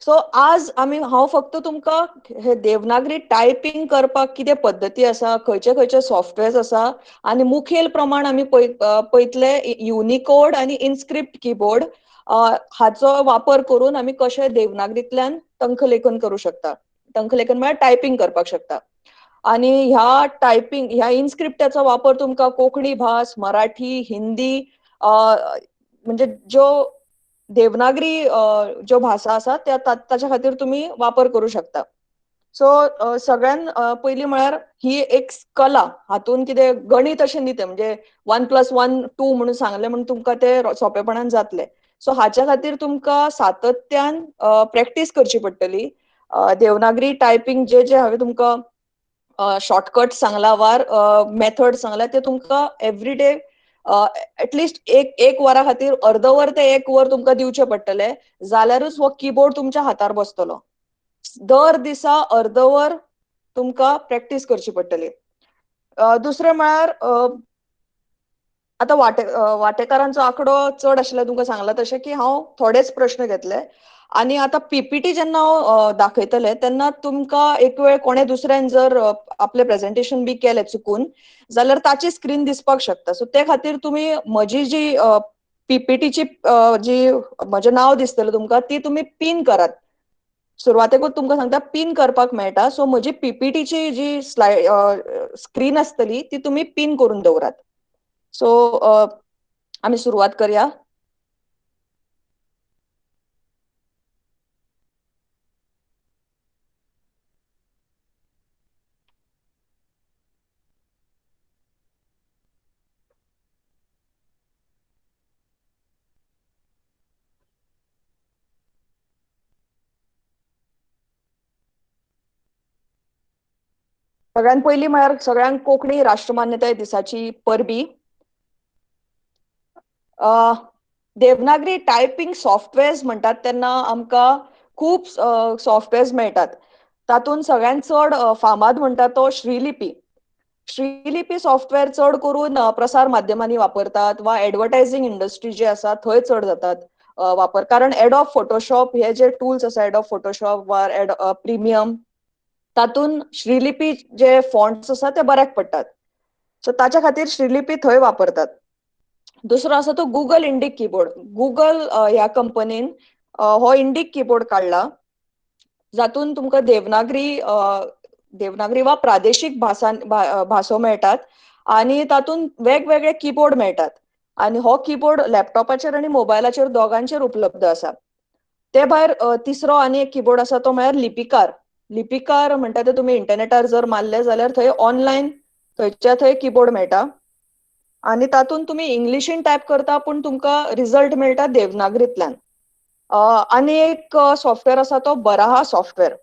So आज आमी हांव फक्त तुमकां हे देवनागरी टायपींग करपाक कितें पद्दती आसा, खंयचे खंयचे सॉफ्टवेअर्स आसा आनी मुखेल प्रमाण आमी पळयतले युनिकोड आनी इन्स्क्रिप्ट किबोर्ड हाचो वापर करून आमी कशें देवनागरींतल्यान टंकलेखन करूं शकता. टंकलेखन म्हळ्यार टायपींग करपाक शकता. आनी ह्या टायपींग ह्या इन्स्क्रिप्टाचो वापर तुमकां कोंकणी भास, मराठी, हिंदी म्हणजे ज्यो देवनागरी ज्यो भाशा आसा त्या ताच्या खातीर तुमी वापर करूं शकता. सो सगळ्यान पयलीं म्हळ्यार ही एक कला, हातून कितें गणीत अशें न्ही तें, म्हणजे 1 + 1 2 म्हणून सांगलें म्हूण तुमकां तें सोंपेपणान जातलें. सो हाच्या खातीर तुमकां सातत्यान प्रॅक्टीस करची पडटली. देवनागरी टायपींग जे जे हांवें तुमकां शॉर्टकट सांगला वा मेथड सांगला ते तुमकां एवरीडे एटलिस्ट एक वरा खातीर अर्द वर ते 1 वर तुमकां दिवचें पडटलें, जाल्यारूच हो किबोर्ड तुमच्या हातार बसतलो. दर दिसा अर्द वर तुमकां प्रॅक्टीस करची पडटली. दुसरें म्हळ्यार आतां वांटेकारांचो आंकडो चड आशिल्लो तुमकां सांगला तशें की हांव थोडेच प्रश्न घेतले आनी आतां पीपीटी जेन्ना हांव दाखयतलें तेन्ना तुमकां एक वेळ कोणे दुसऱ्यान जर आपलें प्रेजेंटेशन बी केलें चुकून जाल्यार ताची स्क्रीन दिसपाक शकता. सो ते खातीर तुमी म्हजी जी पीपीटीची जी म्हजें नांव दिसतलें तुमकां ती तुमी पीन करात. सुरवातेकूच तुमकां सांगता पीन करपाक मेळटा. सो म्हजी पीपीटीची जी स्लायड स्क्रीन आसतली ती तुमी पीन करून दवरात. सो आमी सुरवात करया. सगळ्यात पयलीं म्हळ्यार सगळ्यांक कोंकणी राष्ट्रमान्यताय दिसाची परबी. देवनागरी टायपींग सॉफ्टवेअर्स म्हणटात तेन्ना आमकां खूब सॉफ्टवेअर्स मेळटात. तातूंत सगळ्यांत चड फामाद म्हणटा तो श्रीलिपी. श्रीलिपी सॉफ्टवेअर चड करून प्रसार माध्यमांनी वापरतात वा एडवर्टायझींग इंडस्ट्री जी आसा थंय चड जातात वापर, कारण एडोब फोटोशॉप हे जे टूल्स आसा, एडोब फोटोशॉप वा प्रिमियम, तातूंत श्रीलिपी जे फॉन्ट्स आसा ते बऱ्याक पडटात. सो ताच्या खातीर श्रीलिपी थंय वापरतात. दुसरो आसा तो गुगल इंडीक किबोर्ड. गुगल ह्या कंपनीन हो इंडीक किबोर्ड काडला जातून तुमकां देवनागरी देवनागरी वा प्रादेशीक भासो मेळटात आनी तातूंत वेगवेगळे किबोर्ड मेळटात आनी हो किबोर्ड लॅपटॉपाचेर आनी मोबायलाचेर दोगांचेर उपलब्ध आसा. ते भायर तिसरो आनी एक किबोर्ड आसा तो म्हळ्यार लिपिकार. लिपिकार म्हणटा ते तुमी इंटरनेटार जर मारले जाल्यार थंय ऑनलायन थंयच्या थंय किबोर्ड मेळटा आनी तातूंत तुमी इंग्लिशीन टायप करता पूण तुमकां रिजल्ट मेळटा देवनागरींतल्यान. आनी एक सॉफ्टवेअर आसा तो बराहा सॉफ्टवेअर.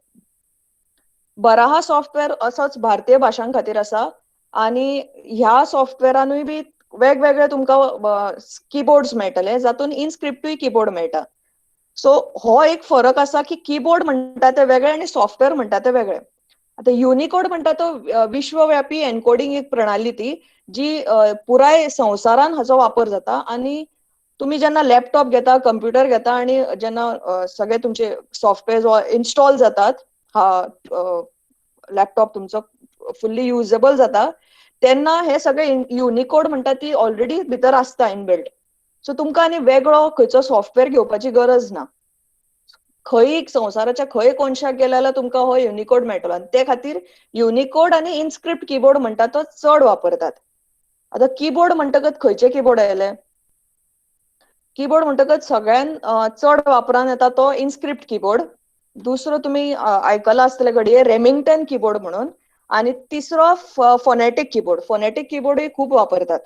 बराहा सॉफ्टवेअर असोच भारतीय भाशां खातीर आसा आनी ह्या सॉफ्टवेअरानूय बी वेगवेगळे तुमकां किबोर्ड्स मेळटले जातून इन्स्क्रिप्टूय किबोर्ड मेळटा. सो हो एक फरक आसा की किबोर्ड म्हणटा ते वेगळे आनी सॉफ्टवेअर म्हणटा ते वेगळे. आतां युनिकोड म्हणटा तो विश्वव्यापी एनकोडींग एक प्रणाली ती जी पुराय संवसारान हाचो वापर जाता आनी तुमी जेन्ना लॅपटॉप घेता, कंप्युटर घेता आनी जेन्ना सगळे तुमचे सॉफ्टवेअर इन्स्टॉल जातात, लॅपटॉप तुमचो फुल्ली युजेबल जाता तेन्ना हे सगळे युनिकोड म्हणटा ती ऑलरेडी भितर आसता इनबिल्ट. सो तुमकां आनी वेगळो खंयचो सॉफ्टवेअर घेवपाची गरज ना. खंय संवसाराच्या खंय कोनशाक गेले जाल्यार तुमकां हो युनिकोड मेळटलो आनी ते खातीर युनिकोड आनी इन्स्क्रिप्ट किबोर्ड म्हणटा तो चड वापरतात. आतां किबोर्ड म्हणटकच खंयचे किबोर्ड आयले? किबोर्ड म्हणटकच सगळ्यान चड वापरान येता तो इन्स्क्रिप्ट किबोर्ड. दुसरो तुमी आयकला आसतले घडये रेमिंग्टन किबोर्ड म्हणून आनी तिसरो फोनेटीक किबोर्ड. फोनेटीक किबोर्डूय खूब वापरतात.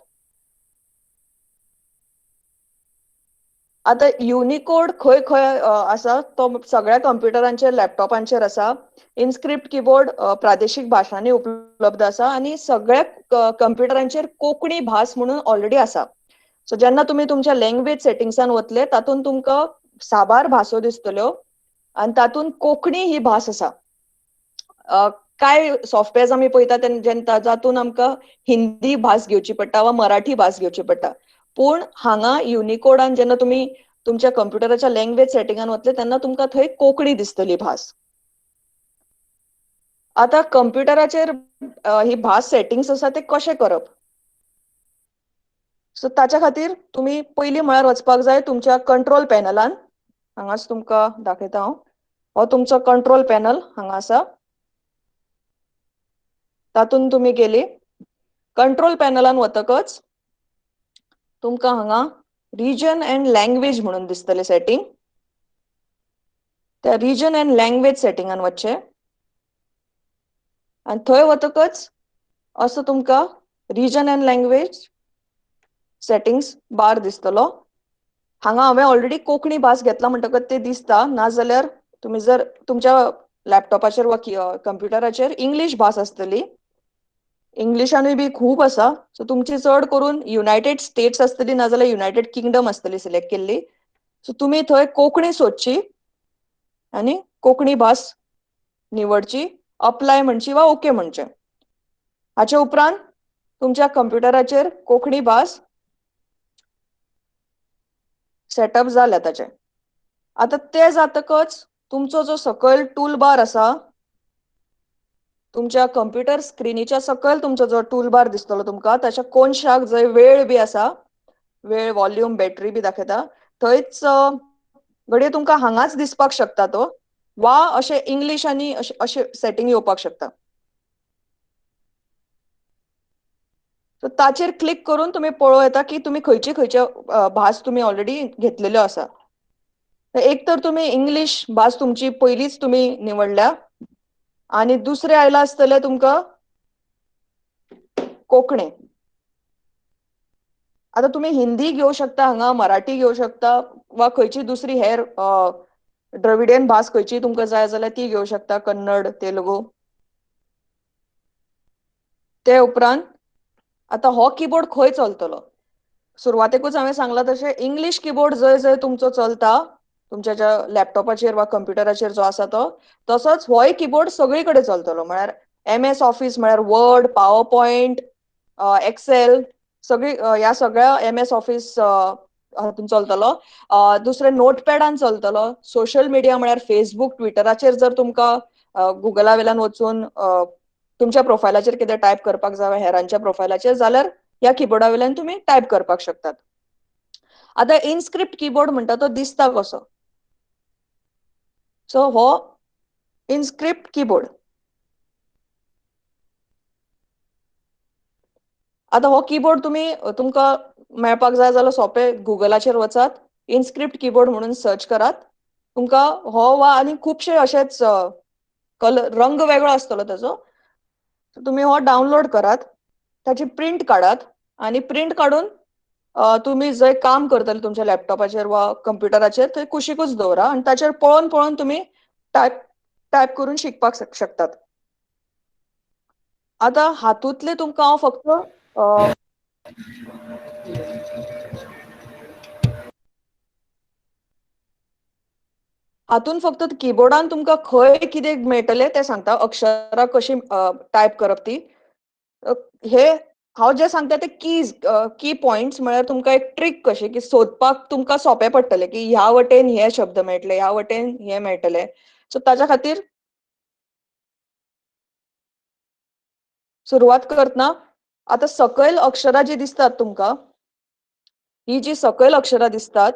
आतां युनिकोड खंय खंय आसा तो सगळ्या कंप्युटरांचेर, लॅपटॉपांचेर आसा. इन्स्क्रिप्ट किबोर्ड प्रादेशीक भाशांनी उपलब्ध आसा आनी सगळ्या कंप्युटरांचेर कोंकणी भास म्हणून ऑलरेडी आसा. सो जेन्ना तुमी तुमच्या लँग्वेज सेटिंग्सान वतले तातूंत तुमकां साबार भासो दिसतल्यो आनी तातूंत कोंकणी ही भास आसा. कांय सॉफ्टवेअर्स आमी पळयता जेन्ना जातूंत आमकां हिंदी भास घेवची पडटा वा मराठी भास घेवची पडटा, पूण हांगा युनिकोडान जेन्ना तुमी तुमच्या कंप्युटराच्या लँग्वेज सेटिंगान वतले तेन्ना तुमकां थंय कोंकणी दिसतली भास. आतां कंप्युटराचेर ही भास सेटिंग्स आसा ते कशें करप, सो ताच्या खातीर तुमी पयलीं म्हळ्यार वचपाक जाय तुमच्या कंट्रोल पॅनलान. हांगाच तुमकां दाखयता हांव, हो तुमचो कंट्रोल पॅनल हांगा आसा, तातूंत तुमी गेली. कंट्रोल पॅनलान वतकच तुमकां हांगा रिजन अँड लँग्वेज म्हणून दिसतले सेटिंग. त्या रिजन अँड लँग्वेज सेटिंगान वचचें आनी थंय वतकच असो तुमकां region and language settings bar दिसतलो. हांगा हांवें ऑलरेडी कोंकणी भास घेतला म्हणटकच ते दिसता, नाजाल्यार तुमी जर तुमच्या लॅपटॉपाचेर वा कंप्युटराचेर इंग्लीश भास आसतली, इंग्लिशानूय बी खूब आसा. सो तुमची चड करून युनायटेड स्टेट्स आसतली, नाजाल्यार युनायटेड किंगडम आसतली सिलेक्ट केल्ली. सो तुमी थंय कोंकणी सोदची आनी कोंकणी भास निवडची, अप्लाय म्हणची वा ओके म्हणचें. हाचे उपरांत तुमच्या कंप्युटराचेर कोंकणी भास सेटअप जाल्या ताचें. आतां तें जातकच तुमचो जो सकयल टूल बार आसा, तुमच्या कंप्युटर स्क्रिनीच्या सकयल तुमचो जो टूल बार दिसतलो तुमकां, ताच्या कोनशाक जंय वेळ बी आसा, वेळ, वॉल्यूम, बॅटरी बी दाखयता, थंयच घडये तुमकां हांगाच दिसपाक शकता तो, वा अशें इंग्लीश आनी अशें सेटींग येवपाक शकता. सो ताचेर क्लिक करून तुमी पळोवं येता की तुमी खंयचे खंयचे भास तुमी ऑलरेडी घेतलेल्यो आसा. एक तर तुमी इंग्लीश भास तुमची पयलींच तुमी निवडल्या, आनी दुसरें आयलां आसतलें तुमकां कोंकणी. आतां तुमी हिंदी घेवं शकता, हांगा मराठी घेवं शकता, वा खंयची दुसरी हेर द्रविडियन भास खंयची तुमकां जाय जाल्यार ती घेवं शकता, कन्नड, तेलुगू. ते उपरांत आतां हो किबोर्ड खंय चलतलो, सुरवातेकूच हांवें सांगलां तशें इंग्लीश किबोर्ड जंय जंय तुमचो चलता, तुमच्या ज्या लॅपटॉपाचेर वा कंप्युटराचेर जो आसा तो, तसोच होय किबोर्ड सगळी कडेन चलतलो. म्हळ्यार एम एस ऑफीस म्हळ्यार वर्ड, पावर पॉयंट, एक्सेल, सगळी ह्या सगळ्या एम एस ऑफीस हातून चलतलो. दुसरें नोटपॅडान चलतलो. सोशल मिडिया म्हळ्यार फेसबूक, ट्विटराचेर जर तुमकां गुगला वेल्यान वचून तुमच्या प्रोफायलाचेर कितें टायप करपाक जाय हेरांच्या प्रोफायलाचेर, जाल्यार ह्या किबोर्डा वेल्यान तुमी टायप करपाक शकतात. आतां इनस्क्रिप्ट किबोर्ड म्हणटा तो दिसता कसो, सो हो इनस्क्रिप्ट किबोर्ड. आतां हो किबोर्ड तुमी तुमकां मेळपाक जाय जाल्यार सोंपे गुगलाचेर वचात, इनस्क्रिप्ट किबोर्ड म्हणून सर्च करात, तुमकां हो वा आनी खुबशे अशेच कलर, रंग वेगळो आसतलो ताचो. तुमी हो डावनलोड करात, ताची प्रिंट काडात आनी प्रिंट काडून तुमी जंय काम करतले तुमच्या लॅपटॉपाचेर वा कंप्युटराचेर थंय कुशीकूच दवरा आनी ताचेर पळोवन पळोवन तुमी टायप करून शिकपाक शकतात. आतां हातूंतले तुमकां हांव फक्त हातून फक्त किबोर्डान तुमकां खंय कितें मेळटलें तें सांगता, अक्षरां कशीं टायप करप ती. हे हांव जे सांगता ते कीज, की पॉयंट्स, म्हळ्यार तुमकां एक ट्रीक कशी की सोदपाक तुमकां सोंपें पडटलें की ह्या वटेन हे शब्द मेळटले, ह्या वटेन हे मेळटले. सो ताच्या खातीर सुरवात करतना आतां सकयल अक्षरां जी दिसतात तुमकां, ही जी सकयल अक्षरां दिसतात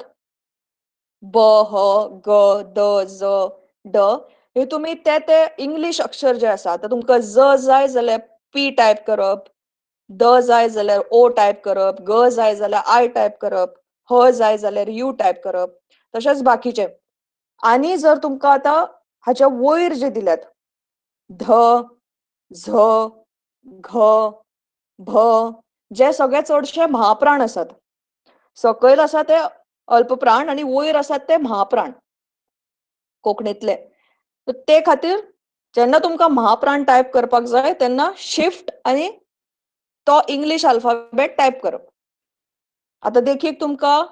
ब, ह, ग, the, ज, ड, हे तुमी ते ते इंग्लीश अक्षर जे आसा, आतां तुमकां ज जाय जाल्यार पी टायप करप, the जाय जाल्यार ओ टायप करप, ग जाय जाल्यार I type करप, ह जाय जाल्यार you type करप, तशेंच बाकीचे. आनी जर तुमकां आतां हाच्या वयर जे दिल्यात ध, झ, घ, भ, जे सगळे चडशे महाप्राण आसात, सकयल आसा ते अल्पप्राण आनी वयर आसात ते महाप्राण कोंकणींतले. ते खातीर जेन्ना तुमकां महाप्राण टायप करपाक जाय तेन्ना शिफ्ट आनी तो इंग्लीश अल्फाबेट टायप करप. आतां देखीक तुमकां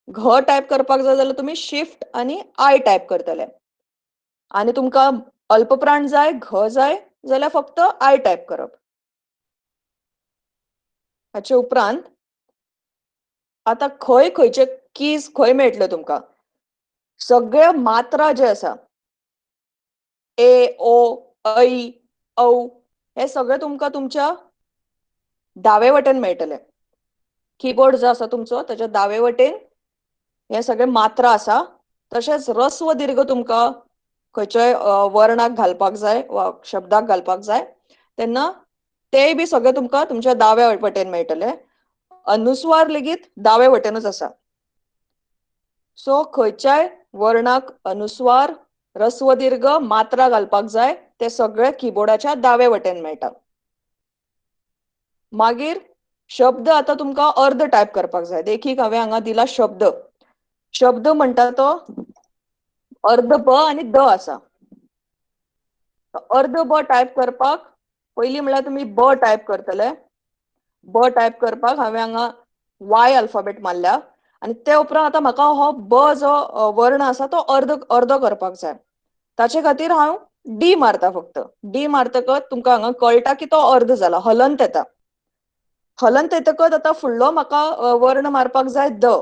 घ टायप करपाक जाय जाल्यार तुमी शिफ्ट आनी I type करतले, आनी तुमकां अल्पप्राण जाय, घ जाय जाल्यार फक्त I type करप. हाचे उपरांत आतां खंय खंयचे कीज खंय मेळटल्यो तुमकां? सगळे मात्रा जे आसा, ए, ओ, ऐ, औ, हे सगळे तुमकां तुमच्या दावे वटेन मेळटले. किबोर्ड जो आसा तुमचो ताच्या दावे वटेन हे सगळे मात्रा आसा. तशेंच ऱ्हस्व दीर्घ तुमकां खंयच्याय वर्णाक घालपाक जाय वा शब्दाक घालपाक जाय तेन्ना तेय बी सगळे तुमकां तुमच्या दाव्या वटेन मेळटले. अनुस्वार लेगीत दावे वटेनूच आसा. सो खंयच्याय वर्णाक अनुस्वार, ऱ्हस्व दीर्घ, मात्रा घालपाक जाय ते सगळे किबोर्डाच्या दावे वटेन मेळटा. मागीर शब्द आतां तुमकां अर्द टायप करपाक जाय. देखीक हांवें हांगा दिला शब्द. शब्द म्हणटा तो अर्द ब आनी the आसा. अर्द ब टायप करपाक पयलीं म्हणल्यार तुमी ब टायप करतले. ब टायप करपाक हांवें हांगा वाय अल्फाबेट मारल्या आनी ते उपरांत आतां म्हाका हो ब जो वर्ण आसा तो अर्द अर्दो करपाक जाय. ताचे खातीर हांव डी मारता फक्त. डी मारतकच तुमकां हांगा कळटा की तो अर्द जाला, हलंत येता. हलंत येतकच आतां फुडलो म्हाका वर्ण मारपाक जाय the.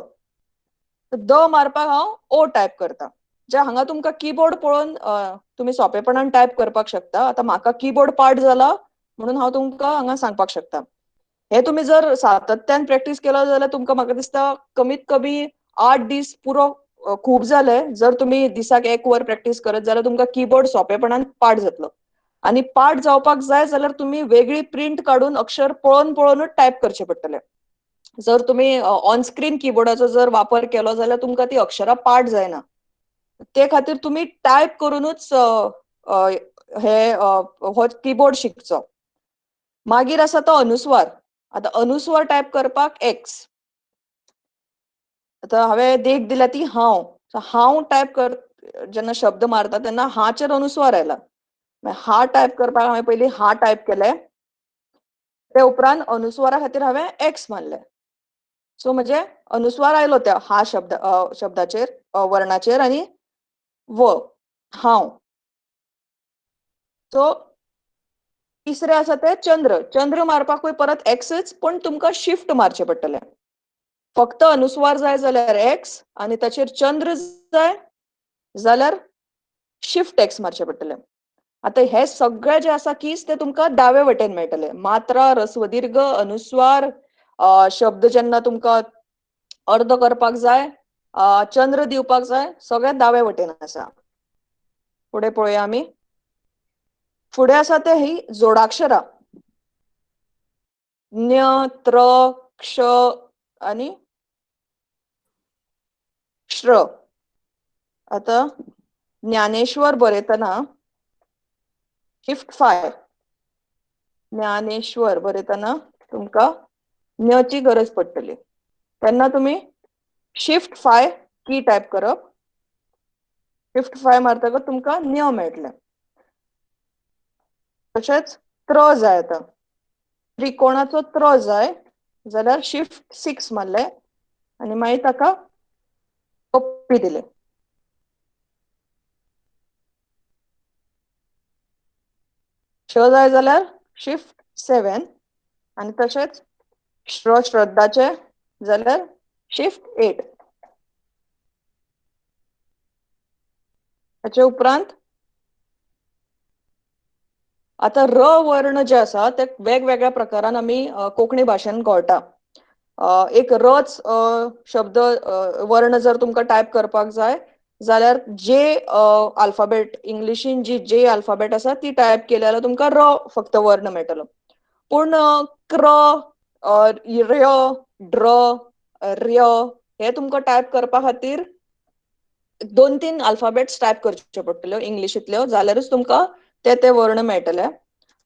The मारपाक हांव ओ टायप करता. जे हांगा तुमकां किबोर्ड पळोवन तुमी सोंपेपणान टायप करपाक शकता. आतां म्हाका किबोर्ड पाठ जाला म्हणून हांव तुमकां हांगा सांगपाक शकता. हे तुमी जर सातत्यान प्रॅक्टीस केलो जाल्यार तुमकां म्हाका दिसता कमीत कमी 8 दीस पुरो खूब जाले. जर तुमी दिसाक 1 वर प्रॅक्टीस करत जाल्यार तुमकां किबोर्ड सोंपेपणान पाठ जातलो. आनी पाठ जावपाक जाय जाल्यार तुमी वेगळी प्रिंट काडून अक्षर पळोवन पळोवनूच टायप करचे पडटले. जर तुमी ऑन स्क्रीन किबोर्डाचो जर वापर केलो जाल्यार तुमकां ती अक्षरां पाठ जायना. ते खातीर तुमी टायप करूनूच हे हो किबोर्ड शिकचो. मागीर आसा तो अनुस्वार. आतां अनुस्वार टायप करपाक एक्स. आतां हांवें देख दिल्या ती हांव. हांव टायप कर जेन्ना शब्द मारता तेन्ना हाचेर अनुस्वार आयला. हा टायप करपाक हांवें पयलीं हा टायप केलें, ते उपरांत अनुस्वारा खातीर हांवें एक्स मारलें. सो म्हणजे अनुस्वार आयलो त्या हा शब्द शब्दाचेर, वर्णाचेर आनी व हांव. सो तिसरें आसा तें चंद्र. चंद्र मारपाकूय परत एक्सच, पूण तुमकां शिफ्ट मारचें पडटलें. फक्त अनुस्वार जाय जाल्यार एक्स आनी ताचेर चंद्र जाय जाल्यार शिफ्ट एक्स मारचें पडटलें. आतां हे सगळे जे आसा कीज ते तुमकां दावे वटेन मेळटले. मात्रा, ऱ्हस्व दीर्घ, अनुस्वार, शब्द जेन्ना तुमकां अर्द करपाक जाय, चंद्र दिवपाक जाय, सगळे दावे वटेन आसा. फुडें पळोवया आमी. फुडें आसा ते ही जोडाक्षरां. ञ, त्र, क्ष आनी श्र. आतां ज्ञानेश्वर बरयतना शिफ्ट 5. ज्ञानेश्वर बरयतना तुमकां ञची गरज पडटली. तेन्ना तुमी शिफ्ट 5 की टायप करप. शिफ्ट 5 मारतकच तुमकां ञ मेळटलें. तशेंच त्र जाय, आतां त्रिकोणाचो त्र जाय जाल्यार शिफ्ट 6 मारलें आनी मागीर ताका कॉपी दिलें. श जाय जाल्यार शिफ्ट 7 आनी तशेंच श्र श्रद्धाचे जाल्यार शिफ्ट 8. ताचे उपरांत आतां र वर्ण जे आसा ते वेगवेगळ्या प्रकारान आमी कोंकणी भाशेन घोळटा. एक रच शब्द वर्ण जर तुमकां टायप करपाक जाय जाल्यार जे अल्फाबेट इंग्लिशीन जी जे अल्फाबेट आसा ती टायप केली जाल्यार तुमकां र फक्त वर्ण मेळटलो. पूण क्र, र्य, ड्र, र्य हे तुमकां टायप करपा खातीर 2-3 अल्फाबेट्स टायप करच्यो पडटल्यो इंग्लिशींतल्यो, जाल्यारूच तुमकां ते ते वर्ण मेळटले.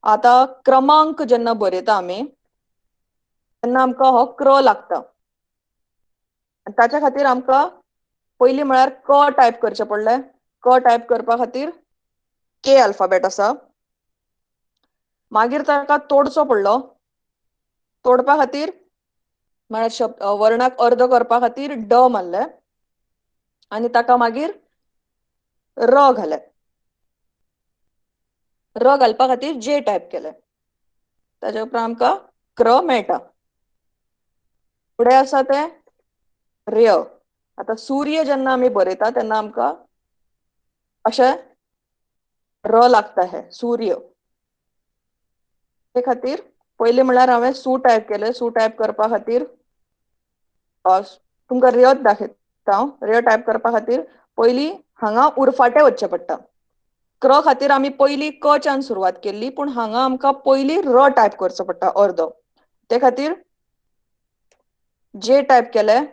आतां क्रमांक जेन्ना बरयता आमी तेन्ना आमकां हो क्र लागता. ताच्या खातीर आमकां पयलीं म्हळ्यार क टायप करचें पडलें. क टायप करपा खातीर के अल्फाबेट आसा. मागीर ताका तोडचो पडलो. तोडपा खातीर म्हळ्यार शब्द वर्णाक अर्द करपा खातीर ड मारलें आनी ताका मागीर र घालें. र घालपा खातीर जे टायप केलें. ताच्या उपरांत आमकां क्र मेळटा. फुडें आसा तें र्य. आतां सूर्य जेन्ना आमी बरयता तेन्ना आमकां अशें र लागता हे सूर्य. ते खातीर पयलीं म्हळ्यार हांवें सू टायप केलें. सू टायप करपा खातीर तुमकां र्य दाखयता हांव. र्य टायप करपा खातीर पयलीं हांगा उरफाटें वचचें पडटा. क्र खातीर आमी पयलीं क च्यान सुरवात केल्ली, पूण हांगा आमकां पयलीं र टायप करचो पडटा अर्दो. ते खातीर जे टायप केलें,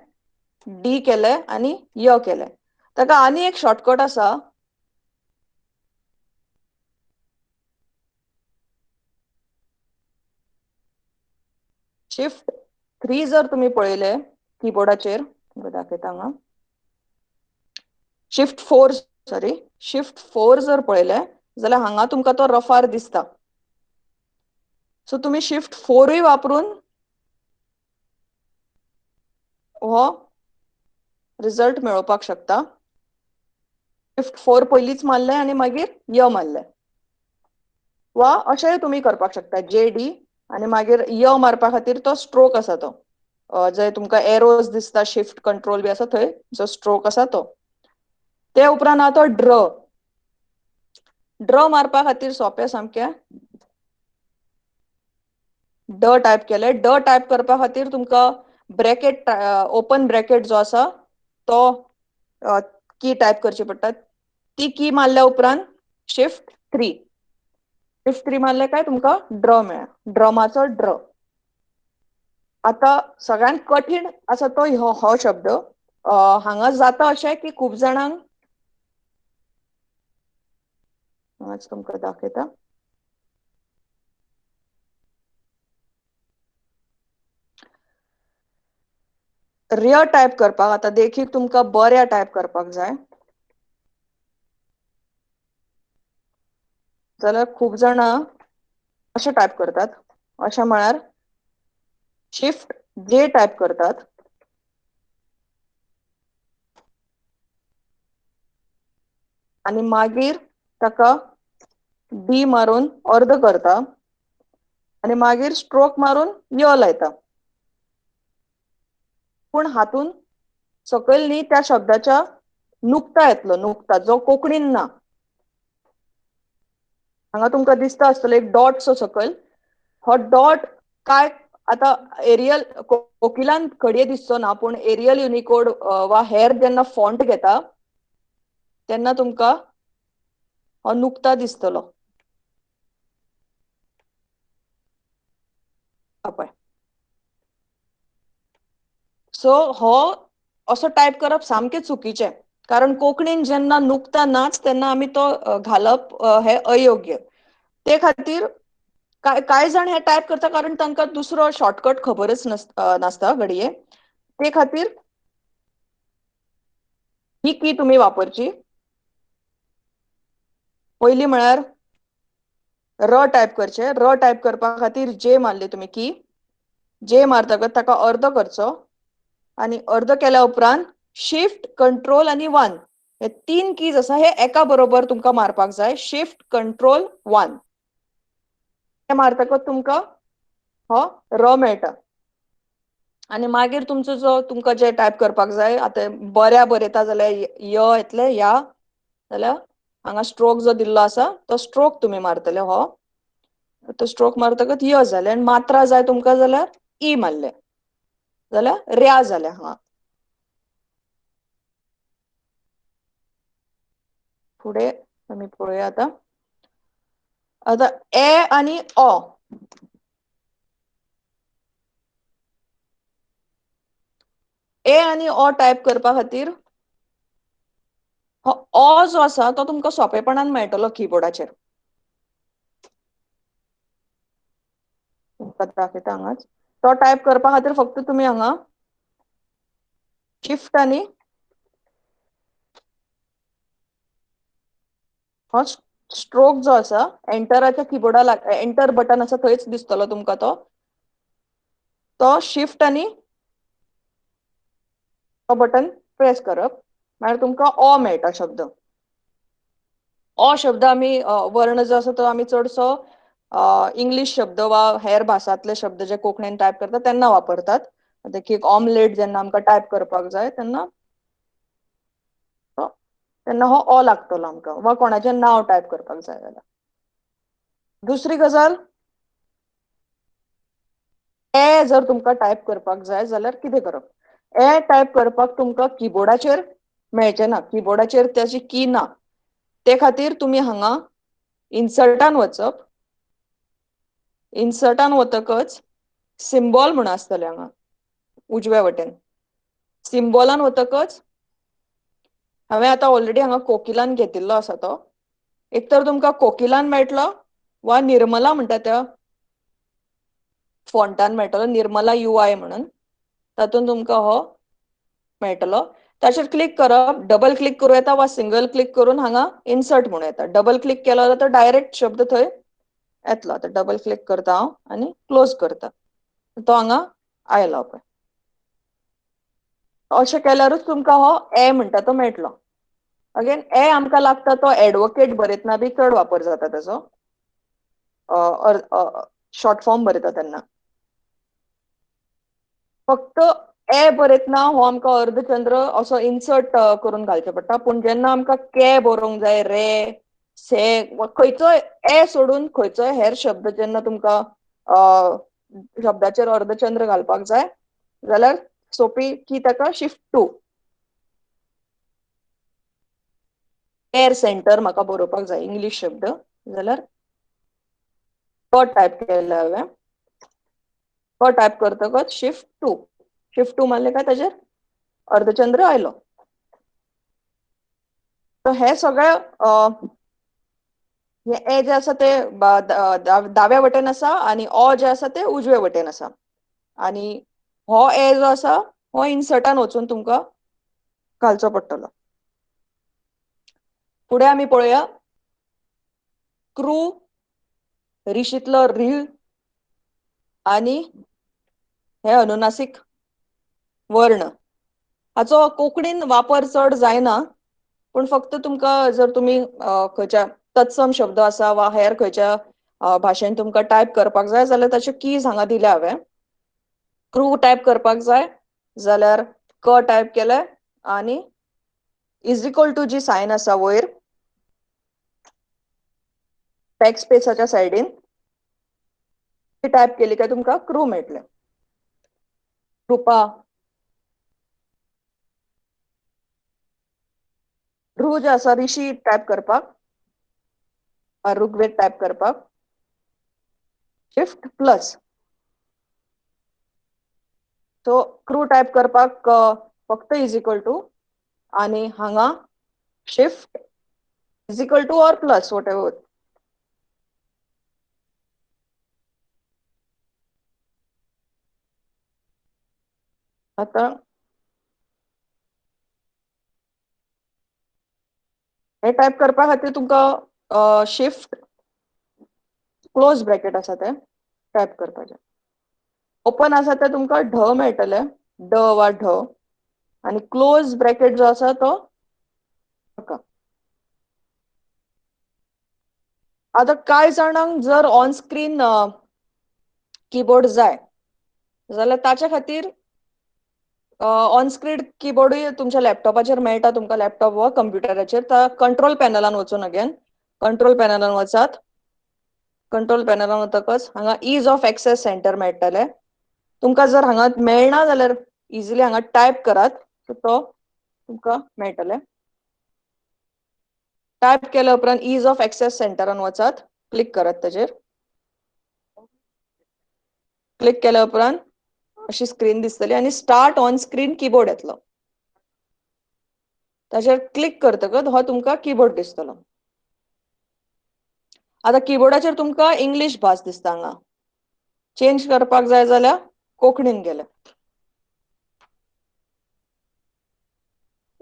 डी केलें आनी य केलें. ताका आनी एक शॉर्टकट आसा. शिफ्ट 3 जर तुमी पळयले किबोर्डाचेर, तुमकां दाखयता हांगा, शिफ्ट 4, सॉरी, शिफ्ट 4 जर पळयले जाल्यार हांगा तुमकां तो रफार दिसता. सो तुमी शिफ्ट 4ूय वापरून हो रिजल्ट मेळोवपाक शकता. शिफ्ट 4 पयलींच मारलें आनी मागीर य मारलें, वा अशेंय तुमी करपाक शकता जे डी आनी मागीर य मारपा खातीर तो स्ट्रोक आसा तो, जंय तुमकां एरोज दिसता शिफ्ट कंट्रोल बी आसा थंय जो स्ट्रोक आसा तो. ते उपरांत आहा तो ड्र. ड्र मारपा खातीर सोंपें सामकें, ड टायप केलें. ड टायप करपा खातीर तुमकां ब्रॅकेट, ओपन ब्रॅकेट जो आसा तो की टायप करची पडटा. ती की मारल्या उपरांत शिफ्ट 3, शिफ्ट 3 मारले काय तुमकां ड्र मेळ्ळा, ड्रमाचो ड्र. आतां सगळ्यांत कठीण आसा तो हो शब्द. हांगा जाता अशें की खूब जाणांक, हांगाच तुमकां दाखयता, र्य टायप करपाक. आतां देखीक तुमकां बऱ्या टायप करपाक जाय जाल्यार खूब जाणां अशें टायप करतात. अशें म्हळ्यार शिफ्ट जे टायप करतात आनी मागीर ताका डी मारून अर्द करता आनी मागीर स्ट्रोक मारून य लायता. पूण हातून सकयल न्ही त्या शब्दाच्या नुकता येतलो, नुकता जो कोंकणीन ना. हांगा तुमकां दिसता आसतलो एक डॉट सो सकयल, हो डॉट काय आतां एरियल कोकिलान घडये दिसचो ना, पूण एरियल युनिकोड वा हेर जेन्ना फॉन्ट घेता तेन्ना तुमकां हो नुकता दिसतलो. पळय, सो हो असो टायप करप सामकें चुकीचें, कारण कोंकणीन जेन्ना नुकता नाच तेन्ना आमी तो घालप हें अयोग्य. ते खातीर कांय जाण हे टायप करता कारण तांकां दुसरो शॉर्टकट खबरच नासता घडये. ते खातीर ही की तुमी वापरची. पयली म्हळ्यार र टायप करचें. र टायप करपा खातीर जे मारली तुमी की, जे मारतकच ताका अर्द करचो आनी अर्द केल्या उपरांत शिफ्ट कंट्रोल आनी 1 हे 3 कीज आसा, हे एका बरोबर तुमकां मारपाक जाय. शिफ्ट कंट्रोल 1 हे मारतकच तुमकां हो र मेळटा. आनी मागीर तुमचो जो तुमकां जे टायप करपाक जाय, आतां बऱ्या बरयता जाल्यार य येतलें, या जाल्यार हांगा स्ट्रोक जो दिल्लो आसा तो स्ट्रोक तुमी मारतले. हो तो स्ट्रोक मारतकच य जालें. आनी मात्रा जाय तुमकां जाल्यार ई मारलें जाल्यार र्या जालें हांगा. फुडें आमी पळोवया आतां. आतां ए आनी ऑ. ए आनी ऑ टायप करपा खातीर हो ऑ जो आसा तो तुमकां सोंपेपणान मेळटलो किबोर्डाचेर. दाखयता हांगाच. तो टायप करपा खातीर फक्त तुमी हांगा शिफ्ट आनी हो स्ट्रोक जो आसा एंटराच्या किबोर्डा एंटर बटन आसा थंयच दिसतलो तुमकां तो, तो शिफ्ट आनी तो बटन प्रेस करप, मागीर तुमकां ऑ मेळटा शब्द. ऑ शब्द आमी वर्ण जो आसा तो आमी चडसो इंग्लीश शब्द वा हेर भासांतले शब्द जे कोंकणीन टायप करता तेन्ना वापरतात. देखीक ऑमलेट जेन्ना आमकां टायप करपाक जाय तेन्ना तेन्ना हो ऑ लागतलो आमकां, वा कोणाचें नांव टायप करपाक जाय जाल्यार. दुसरी गजाल, ए जर तुमकां टायप करपाक जाय जाल्यार कितें करप? ए टायप करपाक तुमकां किबोर्डाचेर मेळचें ना, किबोर्डाचेर ताची की ना. ते खातीर तुमी हांगा इन्सर्टान वचप. इन्सर्टान वतकच सिम्बॉल म्हूण आसतलें हांगा उजव्या वटेन. सिम्बॉलान वतकच हांवें आतां ऑलरेडी हांगा कोकिलान घेतिल्लो आसा तो. एक तर तुमकां कोकिलान मेळटलो वा निर्मला म्हणटा त्या फॉन्टान मेळटलो, निर्मला UI म्हणून, तातूंत तुमकां हो मेळटलो. ताचेर क्लिक करप, डबल क्लिक करूं येता वा सिंगल क्लिक करून हांगा इन्सर्ट म्हणूं येता. डबल क्लिक केलो जाल्यार तो डायरेक्ट शब्द थंय येतलो. आतां डबल क्लिक करता हांव आनी क्लोज करता, तो हांगा आयलो पळय. अशें केल्यारूच तुमकां हो ए म्हणटा तो मेळटलो. अगेन ए आमकां लागता तो एडवोकेट बरयतना बी चड वापर जाता ताचो, शॉर्ट फॉर्म बरयता तेन्ना. फक्त ए बरयतना हो आमकां अर्धचंद्र असो इन्सर्ट करून घालचो पडटा. पूण जेन्ना आमकां के बरोवंक जाय, रे, से, खंयचोय ए सोडून खंयचोय हेर शब्द जेन्ना तुमकां शब्दाचेर अर्धचंद्र घालपाक जाय जाल्यार सोपी की ताका शिफ्ट 2. केअर सेंटर म्हाका बरोवपाक जाय इंग्लीश शब्द जाल्यार क टायप केला हांवें. क टायप करतकच शिफ्ट 2, शिफ्ट 2 मारलें काय ताचेर अर्धचंद्र आयलो. तर हे सगळे हे ए जे आसा ते दाव्या वटेन आसा आनी ऑ जे आसा ते उजवे वटेन आसा. आनी हो ए जो आसा हो इन्सर्टान वचून तुमकां घालचो पडटलो. फुडें आमी पळोवया क्रू, रिशींतलो ऋ आनी हे अनुनासीक वर्ण. हाचो कोंकणीन वापर चड जायना, पूण फक्त तुमकां जर तुमी खंयच्या तत्सम शब्द आसा वा हेर खंयच्या भाशेन तुमकां टायप करपाक जाय जाल्यार ताच्यो कीज हांगा दिल्या हांवें. क्रू टायप करपाक जाय जाल्यार क टायप केलें आनी is equal to ji sign आसा वयर बॅक स्पेसाच्या सायडीन ती टायप केली काय तुमकां क्रू मेळटलें. कृपा, रू जे आसा ऋषी टायप करपाक, ऋग्वेद टायप करपाक shift plus. So crew type करपाक फक्त is equal to आनी हांगा shift is equal to or plus whatever. आतां हे टायप करपा खातीर तुमकां शिफ्ट क्लोज ब्रॅकेट आसा तें टायप करपाचें. ओपन आसा तें तुमकां ढ मेळटलें, ड वा ढ, आनी क्लोज ब्रॅकेट जो आसा तो हाका. आतां कांय जाणांक जर ऑन स्क्रीन किबोर्ड जाय जाल्यार ताच्या खातीर ऑन स्क्रीन किबोर्डूय तुमच्या लॅपटॉपाचेर मेळटा. तुमकां लॅपटॉप वा कंप्युटराचेर कंट्रोल पॅनलान वचून अगेन कंट्रोल पॅनलान वचात. कंट्रोल पॅनलान वतकच हांगा is of access centre मेळटलें. तुमकां जर हांगा मेळना जाल्यार इजिली हांगा टायप करात, तो तुमकां मेळटलें. टायप केल्या उपरांत is of access सेंटरान वचात, क्लिक करात ताचेर. क्लिक केल्या उपरांत अशी स्क्रीन दिसतली आनी स्टार्ट ऑन स्क्रीन किबोर्ड येतलो. ताचेर क्लिक करतकच हो तुमकां किबोर्ड दिसतलो. आतां किबोर्डाचेर तुमकां इंग्लीश भास दिसता. हांगा चेंज करपाक जाय जाल्यार कोंकणीन गेले,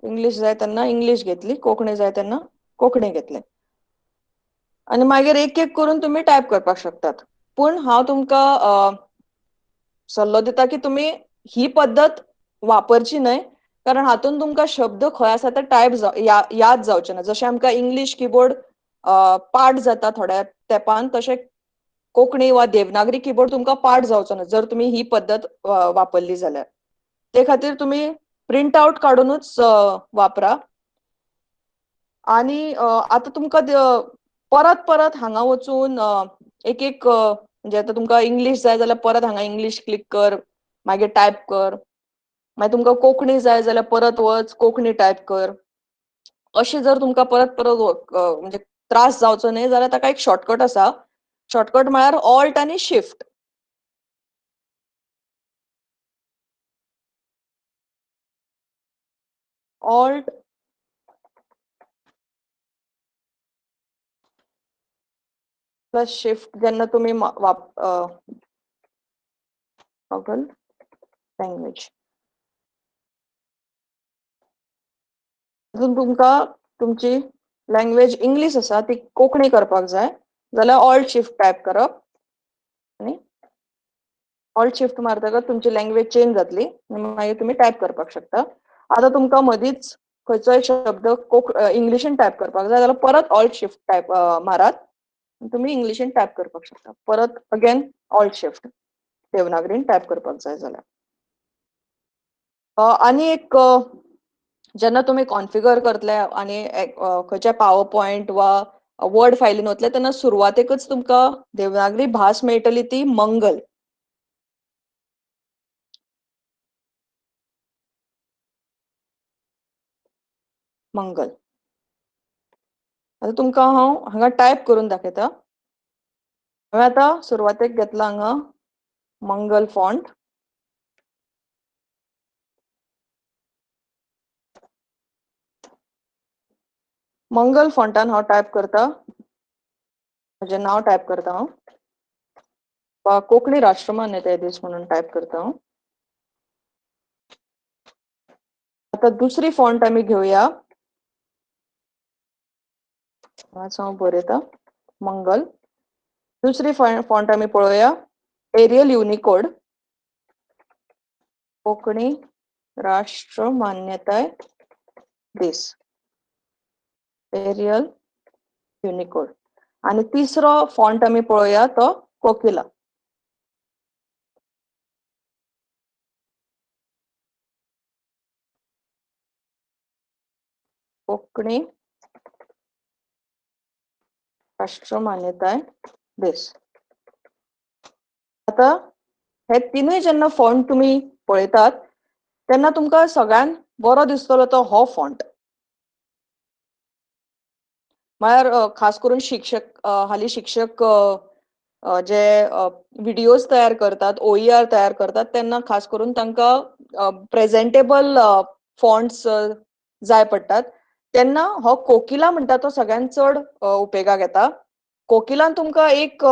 इंग्लीश जाय तेन्ना इंग्लीश घेतली, कोंकणी जाय तेन्ना कोंकणी घेतले, आनी मागीर एक एक करून तुमी टायप करपाक शकतात. पूण हांव तुमकां सल्लो दिता की तुमी ही पद्दत वापरची न्हय, कारण हातूंत तुमकां शब्द खंय आसा ते टायप याद जावचे ना. जशें आमकां इंग्लीश किबोर्ड पाठ जाता थोड्या तेंपान, तशें कोंकणी वा देवनागरी किबोर्ड तुमकां पाठ जावचो ना जर तुमी ही पद्दत वापरली जाल्यार. ते खातीर तुमी प्रिंट आवट काडुनूच वापरा. आनी आतां तुमकां परत परत हांगा वचून एक एक म्हणजे आतां तुमकां इंग्लीश जाय जाल्यार परत हांगा इंग्लीश क्लिक कर, मागीर टायप कर, मागीर तुमकां कोंकणी जाय जाल्यार परत वच कोंकणी टायप कर. अशें जर तुमकां परत परत म्हणजे त्रास जावचो न्हय जाल्यार ताका एक शॉर्टकट आसा. शॉर्टकट म्हळ्यार ऑल्ट आनी शिफ्ट. ऑल्ट प्लस शिफ्ट जेन्ना तुमी टॉगल लँग्वेज तुमकां तुमची लँग्वेज इंग्लीश आसा ती कोंकणी करपाक जाय जाल्यार ऑल्ट शिफ्ट टायप करप आनी ऑल्ट शिफ्ट मारतकच तुमची लँग्वेज चेंज जातली आनी मागीर तुमी टायप करपाक शकता. आतां तुमकां मदींच खंयचोय शब्द इंग्लिशीन टायप करपाक जाय जाल्यार परत ऑल्ट शिफ्ट टायप मारात, तुमी इंग्लिशीन टायप करपाक शकता. परत अगेन ऑल्ट शिफ्ट देवनागरीन टायप करपाक जाय जाल्यार. आनी एक जेन्ना तुमी कॉन्फिगर करतले आनी खंयच्या पावर पॉयंट वा वर्ड फायलीन वतले तेन्ना सुरवातेकच तुमकां देवनागरी भास मेळटली ती मंगल. मंगल आतां तुमकां हांव हांगा टायप करून दाखयता. हांवें आतां सुरवातेक घेतला हांगा मंगल फॉन्ट. मंगल फॉन्टान हांव टायप करता, म्हजें नांव टायप करता हांव, वा कोंकणी राष्ट्रमान्यताय दीस म्हणून टायप करता हांव. आतां दुसरी फॉन्ट आमी घेवया. हांव बरयता मंगल. दुसरी फॉन्ट आमी पळोवया एरियल युनिकोड कोंकणी राष्ट्रमान्यताय दीस एरियल युनिकोड. आनी तिसरो फॉन्ट आमी पळोवया तो कोकिला. कोंकणी राष्ट्रमान्यताय दीस. आतां हे तिनूय जेन्ना फॉन्ट तुमी पळयतात तेन्ना तुमकां सगळ्यांत बरो दिसतलो तो हो फॉन्ट. म्हळ्यार खास करून शिक्षक हालीं शिक्षक जे व्हिडियोज तयार करतात, OER तयार करतात तेन्ना खास करून तांकां प्रेजेंटेबल फॉन्ट्स जाय पडटात. तेन्ना हो कोकिला म्हणटा तो सगळ्यांत चड उपेगाक येता. कोकिलान तुमकां एक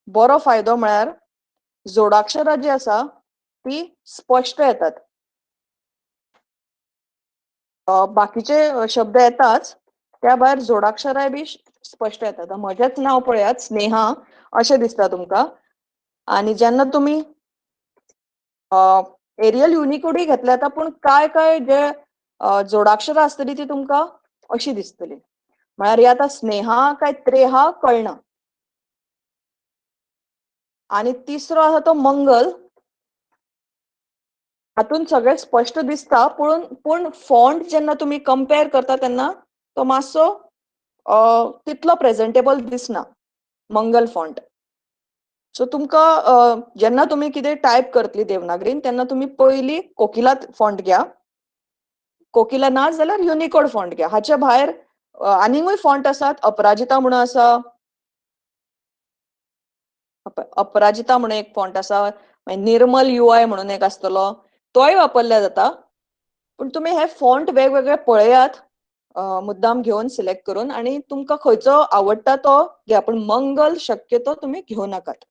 बरो फायदो म्हळ्यार जोडाक्षरां जी आसा ती स्पश्ट येतात. बाकीचे शब्द येताच, त्या भायर जोडाक्षरांय बी स्पश्ट येतात. म्हजेंच नांव पळयात, स्नेहा अशें दिसता तुमकां. आनी जेन्ना तुमी एरियल युनिकोडूय घेतले आतां, पूण कांय कांय जे जोडाक्षरां आसतली ती तुमकां अशी दिसतली. म्हळ्यार ही आतां स्नेहा काय त्रेहा कळना. आनी तिसरो आसा तो मंगल. हातूंत सगळें स्पश्ट दिसता, पूण फॉन्ट जेन्ना तुमी कंपेर करता तेन्ना तो मातसो तितलो प्रेजेंटेबल दिसना मंगल फॉन्ट. सो तुमकां जेन्ना तुमी कितें टायप करतली देवनागरीन तेन्ना तुमी पयली कोकिला फॉन्ट घ्या, कोकिला ना जाल्यार युनिकोड फॉन्ट घ्या. हाच्या भायर आनीकूय फॉन्ट आसात. अपराजिता म्हणून आसा, अपराजिता म्हणून एक फॉन्ट आसा, मागीर निर्मल UI म्हणून एक आसतलो, तोय वापरल्या जाता. पूण तुमी हे फॉन्ट वेगवेगळे पळयात मुद्दाम घेवन सिलेक्ट करून आनी तुमकां खंयचो आवडटा तो घ्या, पूण मंगल शक्यतो तुमी घेवं नाकात.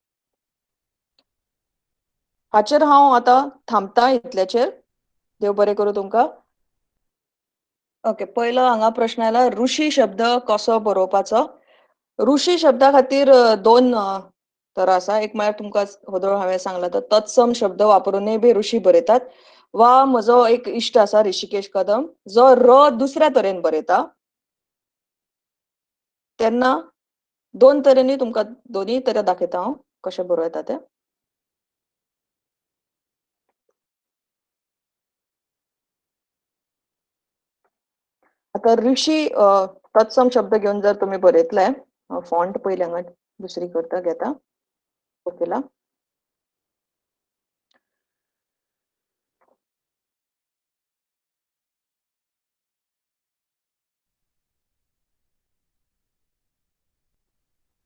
हाचेर हांव आतां थांबता इतल्याचेर. देव बरें करूं तुमकां. ओके, पयलो हांगा प्रश्न आयला ऋषी शब्द कसो बरोवपाचो. ऋषी शब्दा खातीर दोन तरा आसा. एक म्हळ्यार तुमकां होदोळ हांवें सांगलां तो तत्सम शब्द वापरूनय बी ऋषी बरयतात, वा म्हजो एक इश्ट आसा ऋषिकेश कदम जो र दुसऱ्या तरेन बरयता. तेन्ना दोन तरेनी तुमकां दोनूय तरा दाखयता हांव कशें बरयता तें. आतां ऋषी तत्सम शब्द घेवन जर तुमी बरयतले, फॉन्ट पयलीं हांगा दुसरी करता घेता ओकेला.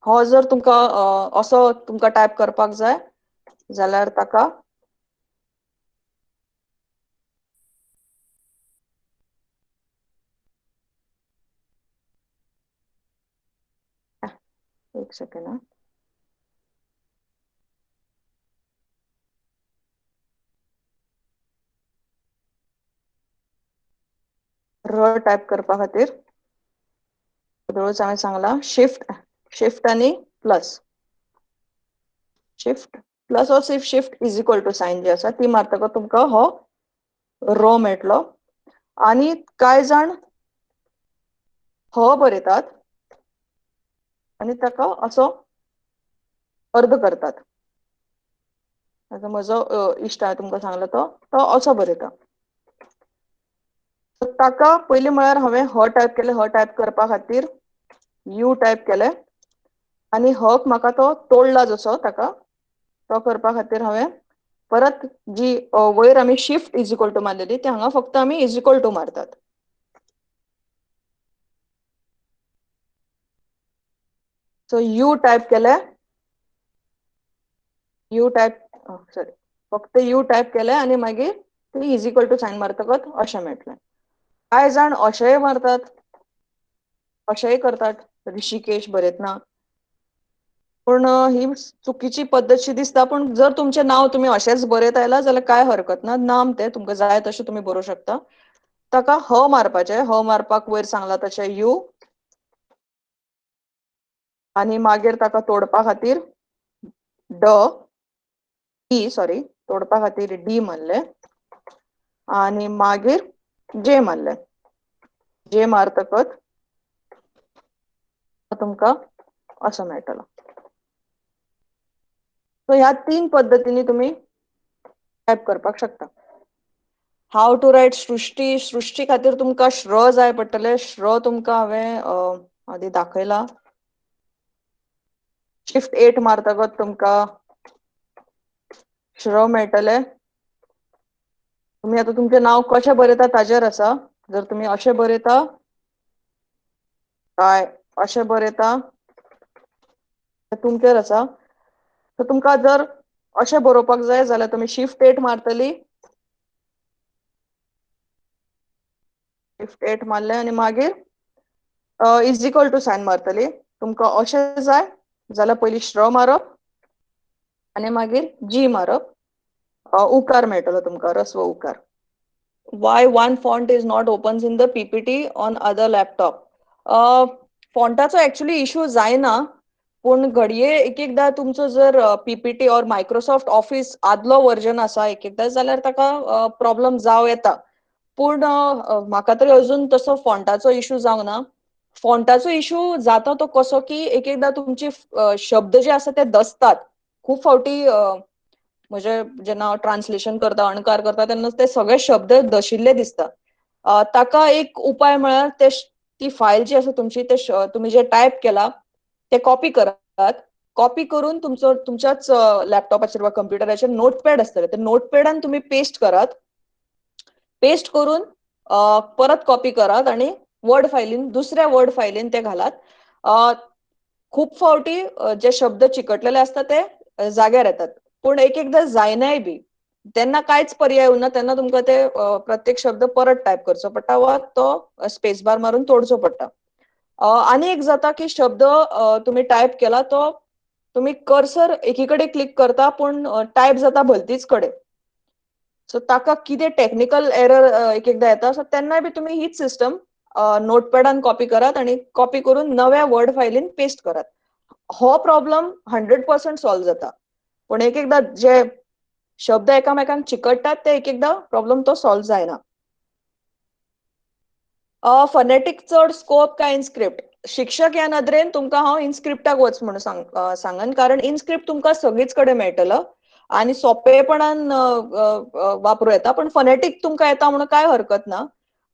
हो जर तुमकां असो तुमकां टायप करपाक जाय जाल्यार ताका एक सेकंड र टायप करपा खातीर सगळोच हांवें सांगला शिफ्ट शिफ्ट आनी plus, shift plus or shift is equal to sign जी आसा ती मारतकच तुमकां हो रो मेळटलो. आनी कांय जाण ह बरयतात आनी ताका असो अर्द करतात. आतां म्हजो इश्ट हांवें तुमकां सांगलो तो तो असो बरयता. ताका पयलीं म्हळ्यार हांवें ह टायप केलें. ह टायप करपा खातीर you type केलें आनी हक म्हाका तो तोडला जसो ताका तो करपा खातीर हांवें परत जी वयर आमी शिफ्ट is equal to मारलेली ती हांगा फक्त आमी is equal to मारतात. सो you type केलें, you type sorry फक्त you type केलें आनी मागीर ती is equal to sign मारतकच अशें मेळटलें. कांय जाण अशेंय मारतात, अशेंय करतात ऋषिकेश बरयतना, पूण ही चुकीची पद्दतशी दिसता. पूण जर तुमचें नांव तुमी अशेंच बरयत आयला जाल्यार कांय हरकत ना, नाम तें तुमकां जाय तशें तुमी बरोवंक शकता. ताका ह मारपाचें, ह मारपाक वयर सांगला तशें you आनी मागीर ताका तोडपा खातीर ड डी सॉरी तोडपा खातीर डी मारलें आनी मागीर जे मारलें. जे मारतकच तुमकां असो मेळटलो. सो ह्या तीन पद्दतींनी तुमी टायप करपाक शकता. How to रायट सृष्टी. सृष्टी खातीर तुमकां श्र जाय पडटलें. श्र तुमकां हांवें आदी दाखयला. शिफ्ट 8 मारतकच तुमकां श्र मेळटलें. तुमी आतां तुमचें नांव कशें बरयता ताजेर आसा. जर तुमी अशें बरयता काय अशें बरयता तुमचेर आसा. सो तुमकां जर अशें बरोवपाक जाय जाल्यार तुमी शिफ्ट 8 मारतली, शिफ्ट 8 मारलें आनी मागीर is equal to sign मारतली. तुमकां अशें जाय जाल्यार पयलीं श्र मारप आनी मागीर जी मारप, उकार मेळटलो तुमकां, रस्व उकार. Why one font is not opens in the PPT on other laptop? फॉन्टाचो actually issue जायना, पूण घडये एक एकदां तुमचो जर पीपीटी ऑर मायक्रोसॉफ्ट ऑफिस आदलो वर्जन आसा एक एकदां जाल्यार ताका प्रॉब्लम जावं येता. पूण म्हाका तरी अजून तसो फॉन्टाचो इशू जावंक ना. फॉन्टाचो इशू जाता तो कसो की एक एकदां तुमचे शब्द जे आसा ते दसतात. खूब फावटी म्हणजे जेन्ना हांव ट्रान्सलेशन करता, अणकार करता तेन्ना ते सगळे शब्द दशिल्ले दिसता. ताका एक उपाय म्हळ्यार ते ती फायल जी आसा तुमची ते तुमी जे टायप केला ते कॉपी करात. कॉपी करून तुमचो तुमच्याच लॅपटॉपाचेर वा कंप्युटराचेर नोटपॅड आसतलें, ते नोटपॅडान तुमी पेस्ट करात. पेस्ट करून परत कॉपी करात आनी वर्ड फायलीन दुसऱ्या वर्ड फायलीन ते घालात. खूब फावटी जे शब्द चिकटलेले आसता ते जाग्यार येतात, पूण एक एकदां जायनाय बी. तेन्ना कांयच पर्याय उरना, तेन्ना तुमकां ते प्रत्येक शब्द परत टायप करचो पडटा वा तो स्पेस बार मारून तोडचो पडटा. आनी एक जाता की शब्द तुमी टायप केला तो तुमी कर्सर एकी कडेन क्लिक करता पूण टायप जाता भलतीच कडेन. सो ताका कितें टॅक्निकल एरर एक एकदां येता. सो तेन्नाय बी तुमी हीच सिस्टम नोटपॅडान कॉपी करात आनी कॉपी करून नव्या वर्ड फायलीन पेस्ट करात. हो प्रॉब्लम 100% सॉल्व जाता. पूण एक एकदां जे शब्द एकामेकांक चिकट्टात ते एक एकदां प्रॉब्लम तो सॉल्व जायना. फनेटीक चड स्कोप काय इनस्क्रिप्ट? शिक्षक ह्या नदरेन तुमकां हांव इनस्क्रिप्टाक वच म्हणून सांगन, कारण इनस्क्रिप्ट तुमकां सगळीच कडेन मेळटलो आनी सोंपेपणान वापरूं येता. पण फनेटीक तुमकां येता म्हणून कांय हरकत ना.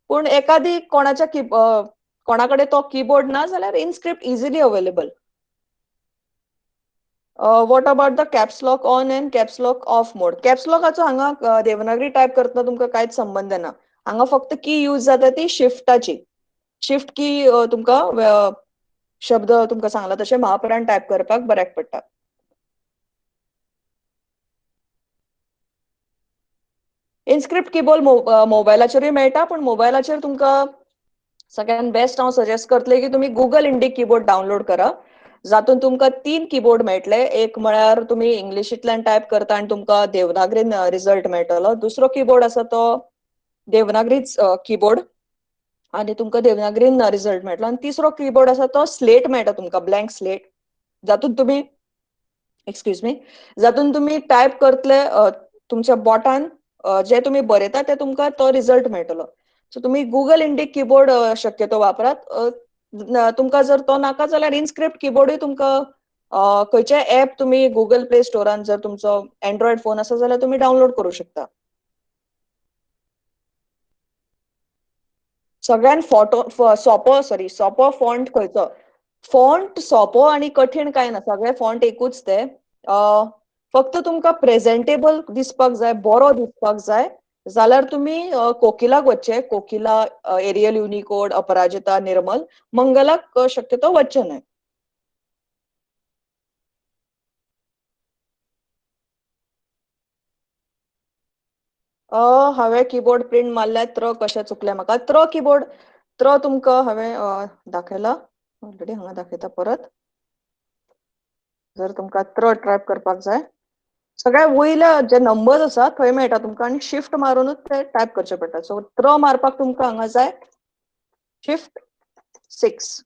पूण एकादी कोणाच्या कोणा कडेन तो किबोर्ड ना जाल्यार InScript easily available. What about the caps lock on and caps lock off mode? Caps लॉकाचो हांगा देवनागरी टायप करतना तुमकां कांयच संबंद ना. हांगा फक्त की यूज जाता ती शिफ्टाची. शिफ्ट की तुमकां शब्द तुमकां सांगला तशें महापरान टायप करपाक बऱ्याक पडटा. इन्स्क्रिप्ट किबोर्ड मोबायलाचेरूय मेळटा, पूण मोबायलाचेर तुमकां सगळ्यात बेस्ट हांव सजेस्ट करतलें की तुमी गुगल इंडिक किबोर्ड डावनलोड करा, जातून तुमकां 3 किबोर्ड मेळटले. एक म्हळ्यार तुमी इंग्लिशींतल्यान टायप करता आनी तुमकां देवनागरीन रिजल्ट मेळटलो. दुसरो किबोर्ड आसा तो देवनागरीच किबोर्ड आनी तुमकां देवनागरीन रिजल्ट मेळटलो. आनी तिसरो किबोर्ड आसा तो स्लेट मेळटा तुमकां, ब्लँक स्लेट, जातून तुमी एक्सक्यूज मी जातून तुमी टायप करतले तुमच्या बोटान जे तुमी बरयता ते तुमकां तो रिजल्ट मेळटलो. सो तुमी गुगल इंडिक किबोर्ड शक्यतो वापरात. तुमकां जर तो नाका जाल्यार इन्स्क्रिप्ट किबोर्डूय तुमकां खंयचेय ऍप तुमी गुगल प्ले स्टोरान जर तुमचो एंड्रॉयड फोन आसा जाल्यार तुमी डावनलोड करूं शकता. सगळ्यान फोटो सोपो सॉरी सोपो फॉन्ट खंयचो? फॉन्ट सोपो आनी कठीण कांय ना, सगळे फॉन्ट एकूच ते. फक्त तुमकां प्रेजेंटेबल दिसपाक जाय, बरो दिसपाक जाय जाल्यार तुमी कोकिलाक वचचें. कोकिला, एरियल युनिकोड, अपराजिता, निर्मल. मंगलाक शक्यतो वचचें न्हय. हांवें किबोर्ड प्रिंट मारल्या त्र कशें चुकलें म्हाका. त्र किबोर्ड त्र तुमकां हांवें दाखयला ऑलरेडी, हांगा दाखयता परत. जर तुमकां त्र टायप करपाक जाय सगळ्या वयल्या जे नंबर्स आसा थंय मेळटा तुमकां आनी शिफ्ट मारुनूच ते टायप करचे पडटा. सो त्र मारपाक तुमकां हांगा जाय शिफ्ट 6.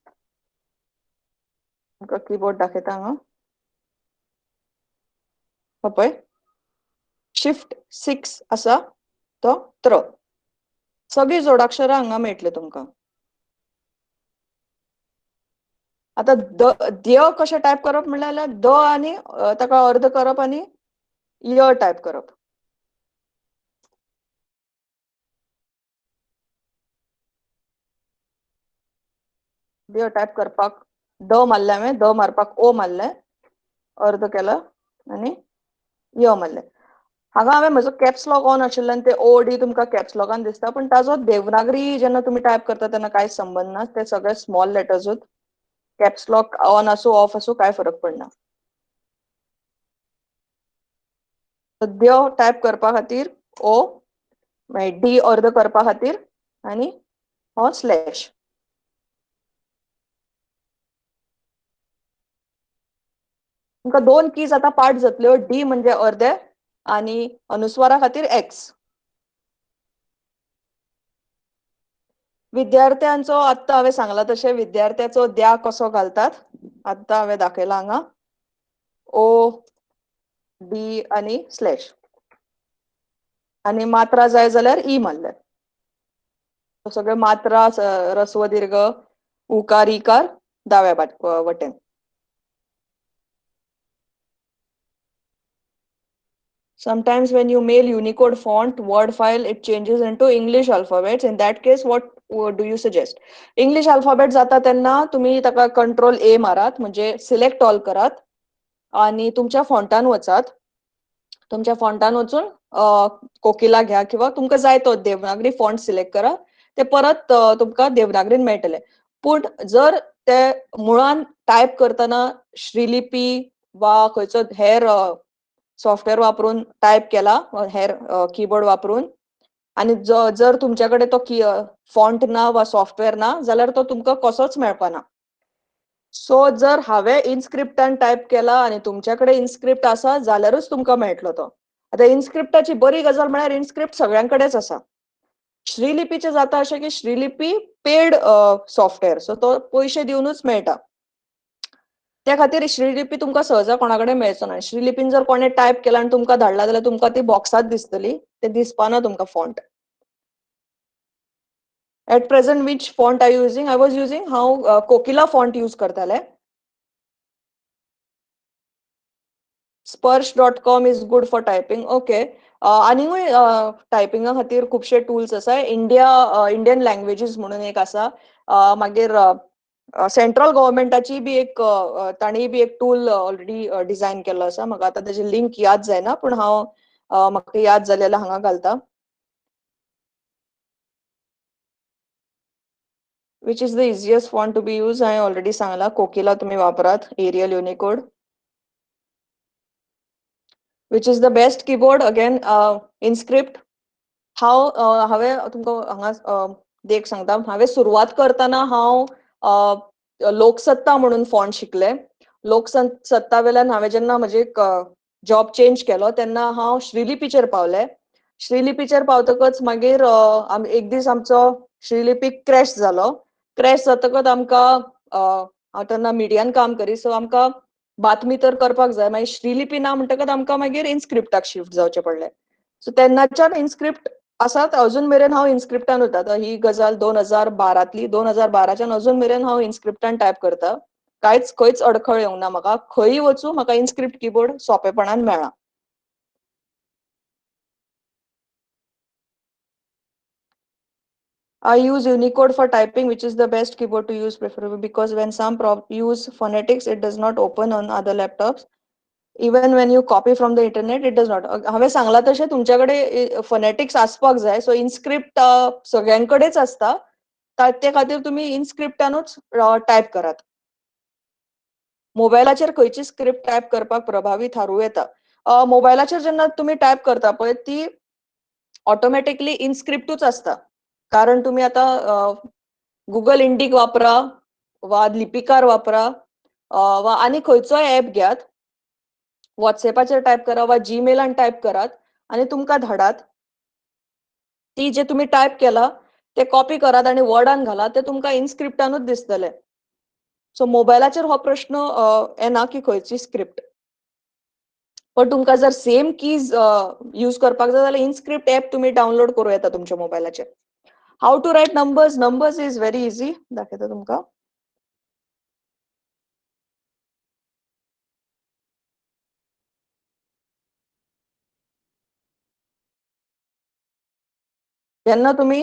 तुमकां किबोर्ड दाखयता हांगा, हो पळय शिफ्ट 6 आसा तो त्र. सगळीं जोडाक्षरां हांगा मेळटली तुमकां. आतां the द्य कशें टायप करप म्हणल्यार the आनी ताका अर्द करप आनी य टायप करप. द्य टायप करपाक ड मारलें हांवें, the मारपाक ओ मारलें, अर्द केलो आनी य मारलें. हांगा हांवें म्हजो कॅप्स लॉक ऑन आशिल्ल्यान ते ओ डी तुमकां कॅप्स लॉकान दिसता, पूण ताजो देवनागरी जेन्ना तुमी टायप करता तेन्ना कांयच संबंद ना. ते सगळे स्मॉल लेटर्सूच. कॅप्स लॉक ऑन आसूं ऑफ आसूं कांय फरक पडना. द्य टायप करपा खातीर ओ, मागीर डी अर्द करपा खातीर आनी हो स्लॅश. तुमकां 2 कीज आतां पाठ जातल्यो, डी म्हणजे अर्दे आनी अनुस्वारा खातीर एक्स. विद्यार्थ्यांचो आत्तां हांवें सांगलां तशें विद्यार्थ्याचो द्या कसो घालतात आत्तां हांवें दाखयलां हांगा, ओ डी आनी स्लॅश. आनी मात्रा जाय जाल्यार ई मारल्यार. सगळे मात्रा, रस्व दीर्घ, उकार इकार दाव्या वटेन. Sometimes when you mail Unicode font word file, it changes into English alphabets. In that case, what do you suggest? English alphabet जाता तेन्ना तुम्ही ताका कंट्रोल ए मारात, म्हणजे सिलेक्ट ऑल करात आणि तुमच्या फॉन्टान वचात. तुमच्या फॉन्टान वचून कोकिला घ्या किंवा तुमकां जाय तो देवनागरी फॉन्ट सिलेक्ट करा, ते परत तुमकां देवनागरीन मेळटले. पूण जर ते मुळान टायप करतना श्रीलिपी वा खंयचो हेर सॉफ्टवेअर वापरून टायप केला, हेर किबोर्ड वापरून, आनी जर तुमच्या कडेन तो फॉन्ट ना वा सॉफ्टवेअर ना जाल्यार तो तुमकां कसोच मेळपाना. सो जर हांवें इन्स्क्रिप्टान टायप केला आनी तुमच्या कडेन इन्स्क्रिप्ट आसा जाल्यारूच तुमकां मेळटलो तो. आतां इन्स्क्रिप्टाची बरी गजाल म्हळ्यार इन्स्क्रिप्ट सगळ्यां कडेच आसा. श्रीलिपीचें जाता अशें की श्रीलिपी पेड सॉफ्टवेअर, सो तो पयशे दिवनूच मेळटा. त्या खातीर श्रीलिपी तुमकां सहजा कोणा कडेन मेळचो ना. श्रीलिपीन जर कोणें टायप केला आनी तुमकां धाडला जाल्यार तुमकां ती बॉक्सांत दिसतली, ते दिसपाना तुमकां font. At present which font I using? I was using हांव कोकिला फॉन्ट यूज करताले. Sparsh.com is good for typing. Okay, आनीकूय टायपिंगा खातीर खुबशे टूल्स आसा. इंडियन लँग्वेजीस म्हणून एक आसा, मागीर सेंट्रल गव्हर्मेंटाची बी एक तांणी बी एक टूल ऑलरेडी डिझायन केल्लो आसा. म्हाका आतां तेजी लिंक याद जायना, पूण हांव म्हाका याद जालें जाल्यार हांगा घालता. Which is the easiest font to be use, हांवें ऑलरेडी सांगला. कोकिला तुमी वापरात, Arial Unicode. Which is the best keyboard, again InScript. हांव हांवें तुमकां हांगा देख सांगता, हांवें सुरवात करतना हांव लोकसत्ता म्हणून फॉन्ट शिकलें. लोकसत्ता वेल्यान हांवें जेन्ना म्हजे जॉब चेंज केलो तेन्ना हांव श्रीलिपीचेर पावलें. श्रीलिपीचेर पावतकच मागीर एक दीस आमचो श्रीलिपी क्रॅश जालो. क्रॅश जातकच आमकां, हांव तेन्ना मिडियान काम करी, सो आमकां बातमी तर करपाक जाय, मागीर श्रीलिपी ना म्हणटकच आमकां मागीर इन्स्क्रिप्टाक शिफ्ट जावचें पडलें. सो तेन्नाच्यान इन्स्क्रिप्ट आसात, अजून मेरेन हांव इन्स्क्रिप्टान उरता. ही गजाल 2012तली, 2012च्यान अजून मेरेन हांव इन्स्क्रिप्टान टायप करता. कांयच खंयच अडखळ येवंक ना म्हाका, खंयी वचूं म्हाका इन्स्क्रिप्ट किबोर्ड सोंपेपणान मेळ्ळा. I use Unicode for typing, which is the best keyboard to use preferably because when some use phonetics, it does not open on other laptops. Even when you copy from the internet, it does not. हांवें सांगला तशें तुमच्याकडे phonetics आसपाक जाय. So InScript सगळ्यांकडेच आसता, ते खातीर तुमी इन्स्क्रिप्टानूच टायप करात. मोबायलाचेर खंयची स्क्रिप्ट टायप करपाक प्रभावी थारूं येता? मोबायलाचेर जेन्ना तुमी टायप करता पळय ती ऑटोमॅटिकली इन्स्क्रिप्टूच आसता, कारण तुमी आतां गुगल इंडीक वापरा वा लिपिकार वापरा वा आनी खंयचोय ऍप घेयात, वॉट्सएपाचेर टायप करा वा जीमेलान टायप करात आनी तुमकां धाडात. ती जे तुमी टायप केला ते कॉपी करात आनी वर्डान घालात, ते तुमकां इन्स्क्रिप्टानूच दिसतले. सो मोबायलाचेर हो प्रश्न येना की खंयची स्क्रिप्ट, पण तुमकां जर सेम कीज यूज करपाक जाय जाल्यार इन्स्क्रिप्ट ऍप तुमी डावनलोड करूं येता तुमच्या मोबायलाचेर. How to write numbers? Numbers is very easy, दाखयता तुमकां. जेन्ना तुमी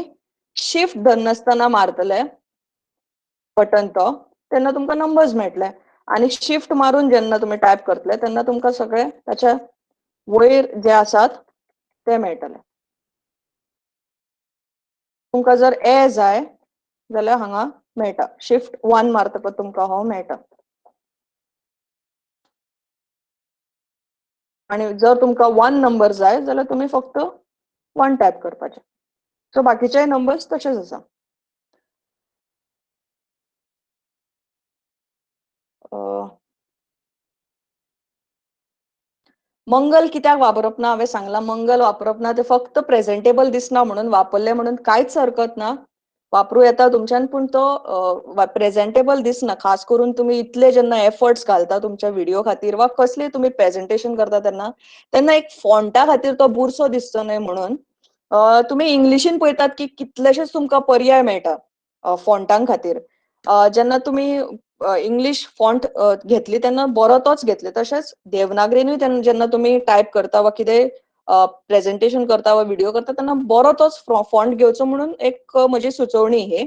शिफ्ट धरनासतना मारतले बटन तो, तेन्ना तुमकां नंबर्स मेळटले, आनी शिफ्ट मारून जेन्ना तुमी टायप करतले तेन्ना तुमकां सगळे ताच्या वयर जे आसात ते मेळटले. तुमकां जर ए जाय जाल्यार हांगा मेळटा, शिफ्ट 1 मारतकच तुमकां हो मेळटा. आनी जर तुमकां 1 नंबर जाय जाल्यार तुमी फक्त 1 टायप करपाचें. सो बाकीचे नंबर्स तशेच आसा. मंगल कित्याक वापरप ना? हांवें सांगलां मंगल वापरप ना, ते फक्त प्रेजेंटेबल दिसना म्हणून वापरले म्हणून कांयच हरकत ना, वापरूं येता तुमच्यान, पूण तो प्रेजेंटेबल दिसना. खास करून तुमी इतले जेन्ना एफर्ट्स घालता तुमच्या व्हिडिओ खातीर वा कसले तुमी प्रेजेंटेशन करता तेन्ना, तेन्ना एक फॉन्टा खातीर तो बुरसो दिसचो न्हय म्हणून तुमी इंग्लिशीन पळयतात की कितलेशेच तुमकां पर्याय मेळटा फॉन्टां खातीर. जेन्ना तुमी इंग्लिश फॉन्ट घेतली तेन्ना बरो तोच घेतले, तशेंच देवनागरीनूय जेन्ना तुमी टायप करता वा कितें प्रेजेंटेशन करता वा व्हिडिओ करता तेन्ना बरो तोच फॉन्ट घेवचो म्हणून एक म्हजी सुचोवणी ही.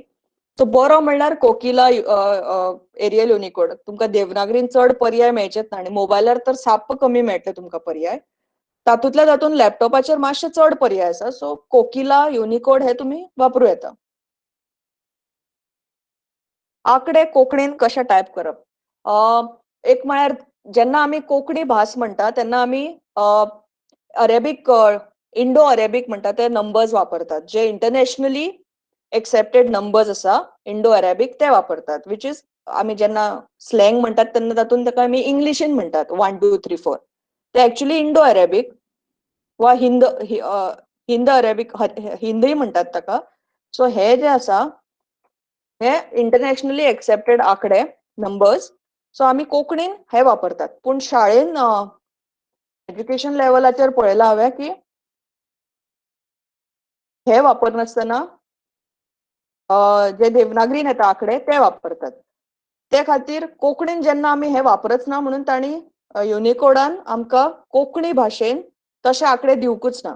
सो बरो म्हणल्यार कोकिला, एरियल युनिकोड. तुमकां देवनागरीन चड पर्याय मेळचेच ना, आनी मोबायलार तर साप्प कमी मेळटले तुमकां पर्याय. तातूंतल्या तातूंत लॅपटॉपाचेर मातशे चड पर्याय आसा. सो कोकिला, युनिकोड हे तुमी वापरूं येता. आंकडे कोंकणीन कशे टायप करप? एक म्हळ्यार जेन्ना आमी कोंकणी भास म्हणटा तेन्ना आमी अरेबीक, इंडो अरेबीक म्हणटा ते नंबर्स वापरतात, जे इंटरनॅशनली एक्सेप्टेड नंबर्स आसा इंडो अरेबीक ते वापरतात, which is आमी जेन्ना स्लँग म्हणटात तेन्ना तातूंत ताका आमी इंग्लिशीन म्हणटात 1 2 3 4. ते एक्चुअली इंडो अरेबीक वा हिंद हिंद अरेबीक, हिंदूय म्हणटात ताका. सो हे जे आसा हे इंटरनॅशनली एक्सेप्टेड आंकडे नंबर्स. सो आमी कोंकणीन हे वापरतात, पूण शाळेन एज्युकेशन लेवलाचेर पळयलां हांवें की हे वापरनासतना जे देवनागरीन येता आंकडे ते वापरतात. ते खातीर कोंकणीन जेन्ना आमी हे वापरच ना म्हणून तांणी युनिकोडान आमकां कोंकणी भाशेन तशे आंकडे दिवंकूच ना.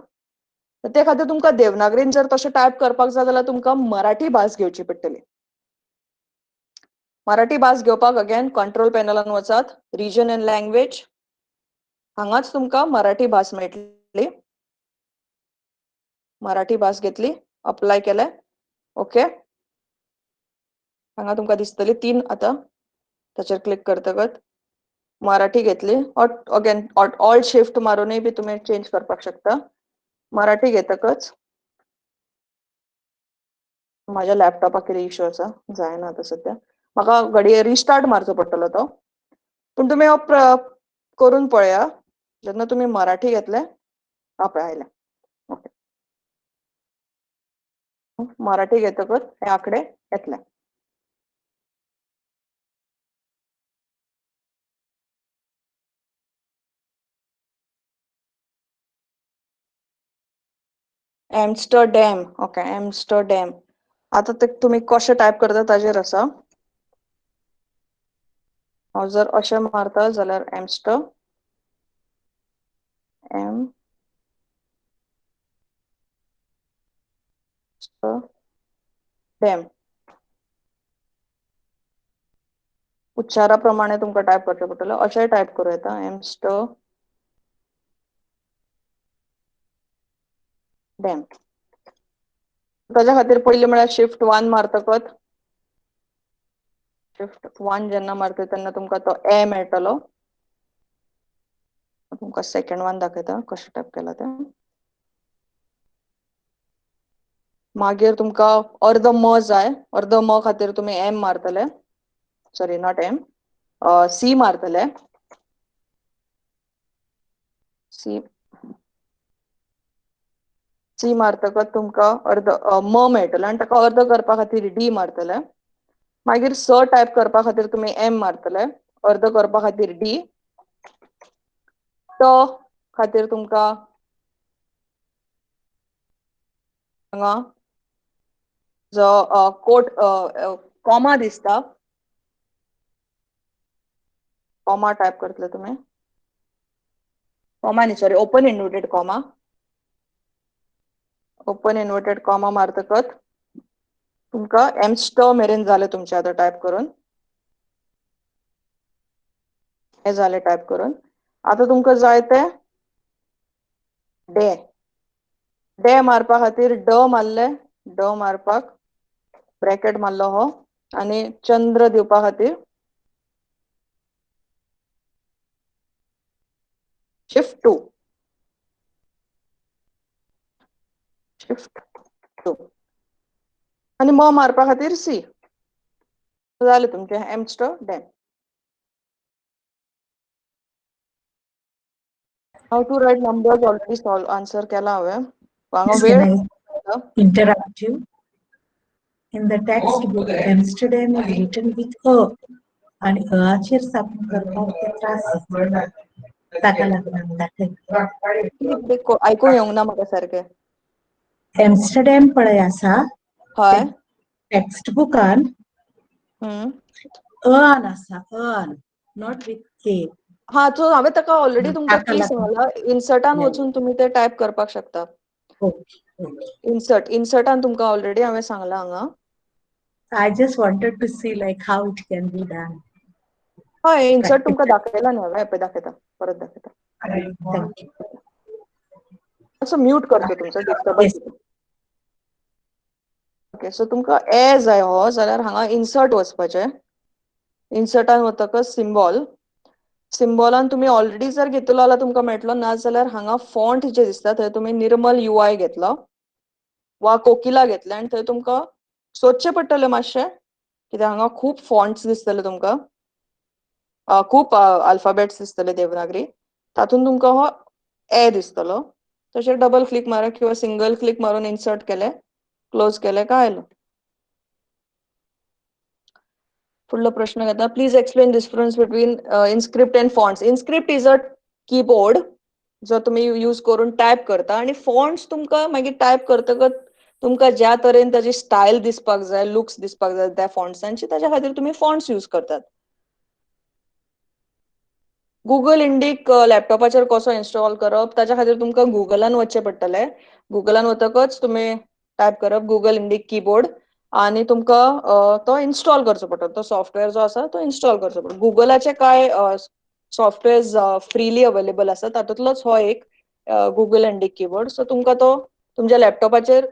ते खातीर तुमकां देवनागरीन जर तशें टायप करपाक जाय जाल्यार तुमकां मराठी भास घेवची पडटली. मराठी भास घेवपाक अगेन कंट्रोल पॅनलान वचात, रिजन अँड लँग्वेज, हांगाच तुमकां मराठी भास मेळटली. मराठी भास घेतली, अप्लाय केलें, ओके. हांगा तुमकां दिसतली 3 आतां, ताचेर क्लिक करतकच मराठी घेतली. अगेन ऑल्ट शिफ्ट मारूनय बी तुमी चेंज करपाक शकता. मराठी घेतकच माझ्या लॅपटॉपाक कितें इशू आसा, जायना आतां सद्या, म्हाका घडये रिस्टार्ट मारचो पडटलो तो. पूण तुमी हो करून पळया. जेन्ना तुमी मराठी घेतले, पळय आयले, ओके. मराठी घेतकच हे आकडे येतले. Amsterdam, okay, Amsterdam. आतां ते तुमी कशें टायप करता ताजेर आसा. हांव जर अशें मारता जाल्यार एम्स्टर एम डॅम, उच्चारा प्रमाणे तुमकां टायप करचें पडटलें. अशेंय टायप करूं येता, एम्स्टर डॅम. ताज्या खातीर पयलीं म्हळ्यार शिफ्ट 1 मारतकच, शिफ्ट 1 जेन्ना मारता तेन्ना तुमकां तो ए मेळटलो. तुमकां सेकंड 1 दाखयता कशें टायप केलां तें. मागीर तुमकां अर्द म जाय, अर्द म खातीर तुमी एम मारतले, सॉरी not M, C मारतले, सी सी मारतकच तुमकां अर्द म मेळटलें आनी ताका अर्द करपा खातीर डी मारतले. मागीर स टायप करपा खातीर तुमी एम मारतले, अर्द करपा खातीर डी, ट खातीर तुमकां हांगा जो कोट कॉमा दिसता, कॉमा टायप करतले तुमी, कॉमा न्ही sorry, open inverted comma, open inverted comma मारतकच तुमकां एम्स्टर मेरेन जालें तुमचें आतां टायप करून, हें जालें टायप करून. आतां तुमकां जाय तें डे, डे मारपा खातीर ड मारले, ड मारपाक ब्रॅकेट मारलो हो, आनी चंद्र दिवपा खातीर शिफ्ट 2, शिफ्ट 2, आनी म मारपा खातीर सी. जालें तुमचें Amsterdam. How to write numbers already solve answer केला हांवें. हांगा वेळ Interrupt you. In the textbook, Amsterdam is written with a, आनी अचेर सापून करपाक ते त्रास ताका लागून दाखय. आयकूंक येवंक ना म्हाका सारकें. एम्स्टरडॅम पळय आसा, हय, टेक्स्टबुकान अ आन आसा, अ आन, not with ए. हा, सो हांवें ताका ऑलरेडी तुमकां की सांगला, इन्सर्टान वचून तुमी ते टायप करपाक शकता. इन्सर्ट, इन्सर्टान तुमकां ऑलरेडी हांवें सांगला हांगा. I just wanted to see like how it can be done. हय, इन्सर्ट तुमकां दाखयला न्ही हांवें, पळय दाखयता, परत दाखयता. मातसो म्यूट करचो तुमचो डिस्टर्बन्स. ओके, सो तुमकां ए जाय हो जाल्यार हांगा इन्सर्ट वचपाचें. इन्सर्टान वतकच सिम्बॉल, सिम्बॉलान तुमी ऑलरेडी जर घेतलो जाल्यार तुमकां मेळटलो, ना जाल्यार हांगा फॉन्ट जे दिसता थंय तुमी निर्मल you I घेतलो वा कोकिला घेतलें आनी थंय तुमकां सोदचें पडटलें मातशें, कित्याक हांगा खूब फॉन्ट्स दिसतले तुमकां, खूब अल्फाबेट्स दिसतले देवनागरी, तातूंत तुमकां हो ए दिसतलो. तशें डबल क्लिक मारा किंवा सिंगल क्लिक मारून इन्सर्ट केलें, क्लोज केलें काय आयलो. फुडलो प्रश्न घेता. Please explain difference between InScript and fonts. InScript is a keyboard जो तुमी यूज करून टायप करता, आनी फॉन्ट्स तुमकां मागीर टायप करतकच तुमकां ज्या तरेन ताजी स्टायल दिसपाक जाय, लुक्स दिसपाक जाय त्या फॉन्ट्सांची, ताज्या खातीर तुमी फॉन्ट्स यूज करतात. गुगल इंडीक लॅपटॉपाचेर कसो इन्स्टॉल करप, ताज्या खातीर तुमकां गुगलान वचचें पडटलें. गुगलान वतकच तुमी टायप करप गुगल इंडीक कीबोर्ड, आनी तुमकां तो इन्स्टॉल करचो पडटलो. तो सॉफ्टवेअर जो आसा तो इन्स्टॉल करचो पडटलो. गुगलाचे कांय सॉफ्टवेअर्स फ्रीली अवेलेबल आसा, तातूंतलोच हो एक गुगल इंडिक कीबोर्ड. सो तुमकां तो तुमच्या लॅपटॉपाचेर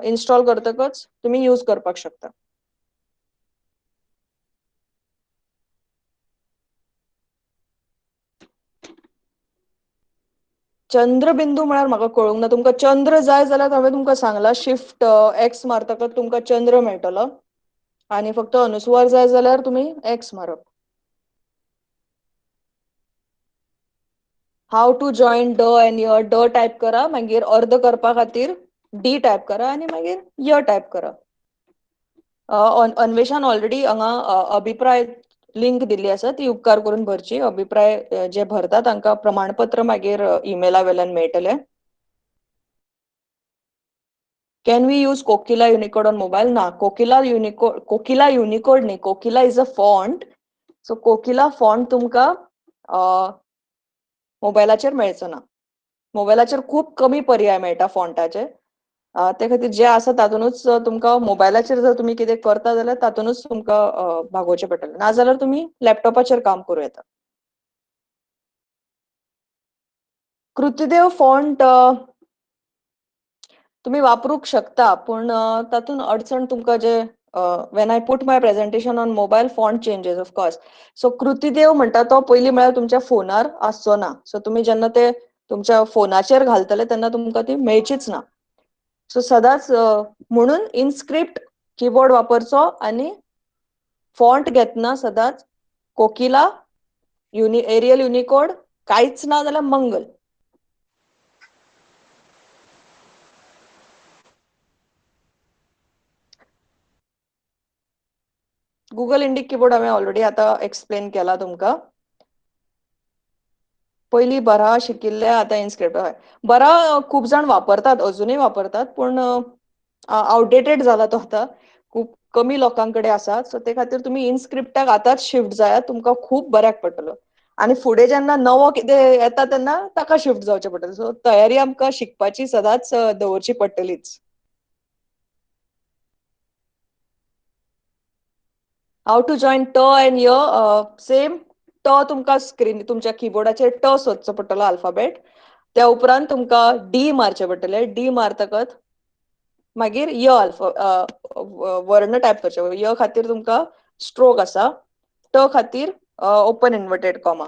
इन्स्टॉल करतकच तुमी यूज करपाक शकता. चंद्रबिंदू म्हळ्यार म्हाका कळूंक ना. तुमकां चंद्र जाय जाल्यार हांवें तुमकां सांगला शिफ्ट एक्स मारतकच तुमकां चंद्र मेळटलो, आनी फक्त अनुस्वार जाय जाल्यार तुमी एक्स मारप. How to join ड एंड य. ड टायप करा, मागीर अर्द करपा खातीर डी टायप करा आनी मागीर य टायप करा. अन्वेषान ऑलरेडी हांगा अभिप्राय लिंक दिल्ली आसा, ती उपकार करून भरची. अभिप्राय जे भरता तांकां प्रमाणपत्र मागीर इमेला वेल्यान मेळटलें. Can we use Kokila Unicode on mobile? ना, कोकिला युनिकोड, कोकिला युनिकोड न्ही, Kokila is a font. So Kokila font तुमकां मोबायलाचेर मेळचो ना. मोबायलाचेर खूब कमी पर्याय मेळटा फॉन्टाचे. ते खातीर जे आसा तातूंतच तुमकां मोबायलाचेर जर तुमी कितें करता जाल्यार तातूंतच तुमकां भागोवचें पडटलें, नाजाल्यार तुमी लॅपटॉपाचेर काम करूं येता. कृतिदेव फॉन्ट तुमी वापरूंक शकता, पूण तातूंत अडचण तुमकां जे when I put my presentation on mobile font changes of course. So Krutidev म्हणटा तो पयलीं म्हळ्यार तुमच्या फोनार आसचो ना. सो तुमी जेन्ना ते तुमच्या फोनाचेर घालतले तेन्ना तुमकां ती मेळचीच ना. सो सदांच म्हणून इनस्क्रिप्ट किबोर्ड वापरचो आनी फॉन्ट घेतना सदांच कोकिला, एरियल युनिकोड, कांयच ना जाल्यार मंगल. गुगल इंडिक कीबोर्ड हांवें ऑलरेडी आतां एक्सप्लेन केला तुमकां. पयलीं बरा शिकिल्ले, आतां इनस्क्रिप्ट. हय, बरा खूब जाण वापरतात, अजुनूय वापरतात, पूण आवटडेटेड जाला तो आतां, खूब कमी लोकां कडेन आसा. सो ते खातीर तुमी इनस्क्रिप्टाक आतांच शिफ्ट जायात, तुमकां खूब बऱ्याक पडटलो. आनी फुडें जेन्ना नवो कितें येता तेन्ना ताका शिफ्ट जावचें पडटलें. सो तयारी आमकां शिकपाची सदांच दवरची पडटलीच. How to join ट एंड य. सेम ट तुमकां स्क्रीन तुमच्या किबोर्डाचेर ट सोदचो पडटलो अल्फाबेट, त्या उपरांत तुमकां डी मारचें पडटलें. डी मारतकच मागीर य अल्फा वर्ण टायप करचें. य खातीर तुमकां स्ट्रोक आसा, ट खातीर ओपन इन्वर्टेड कॉमा.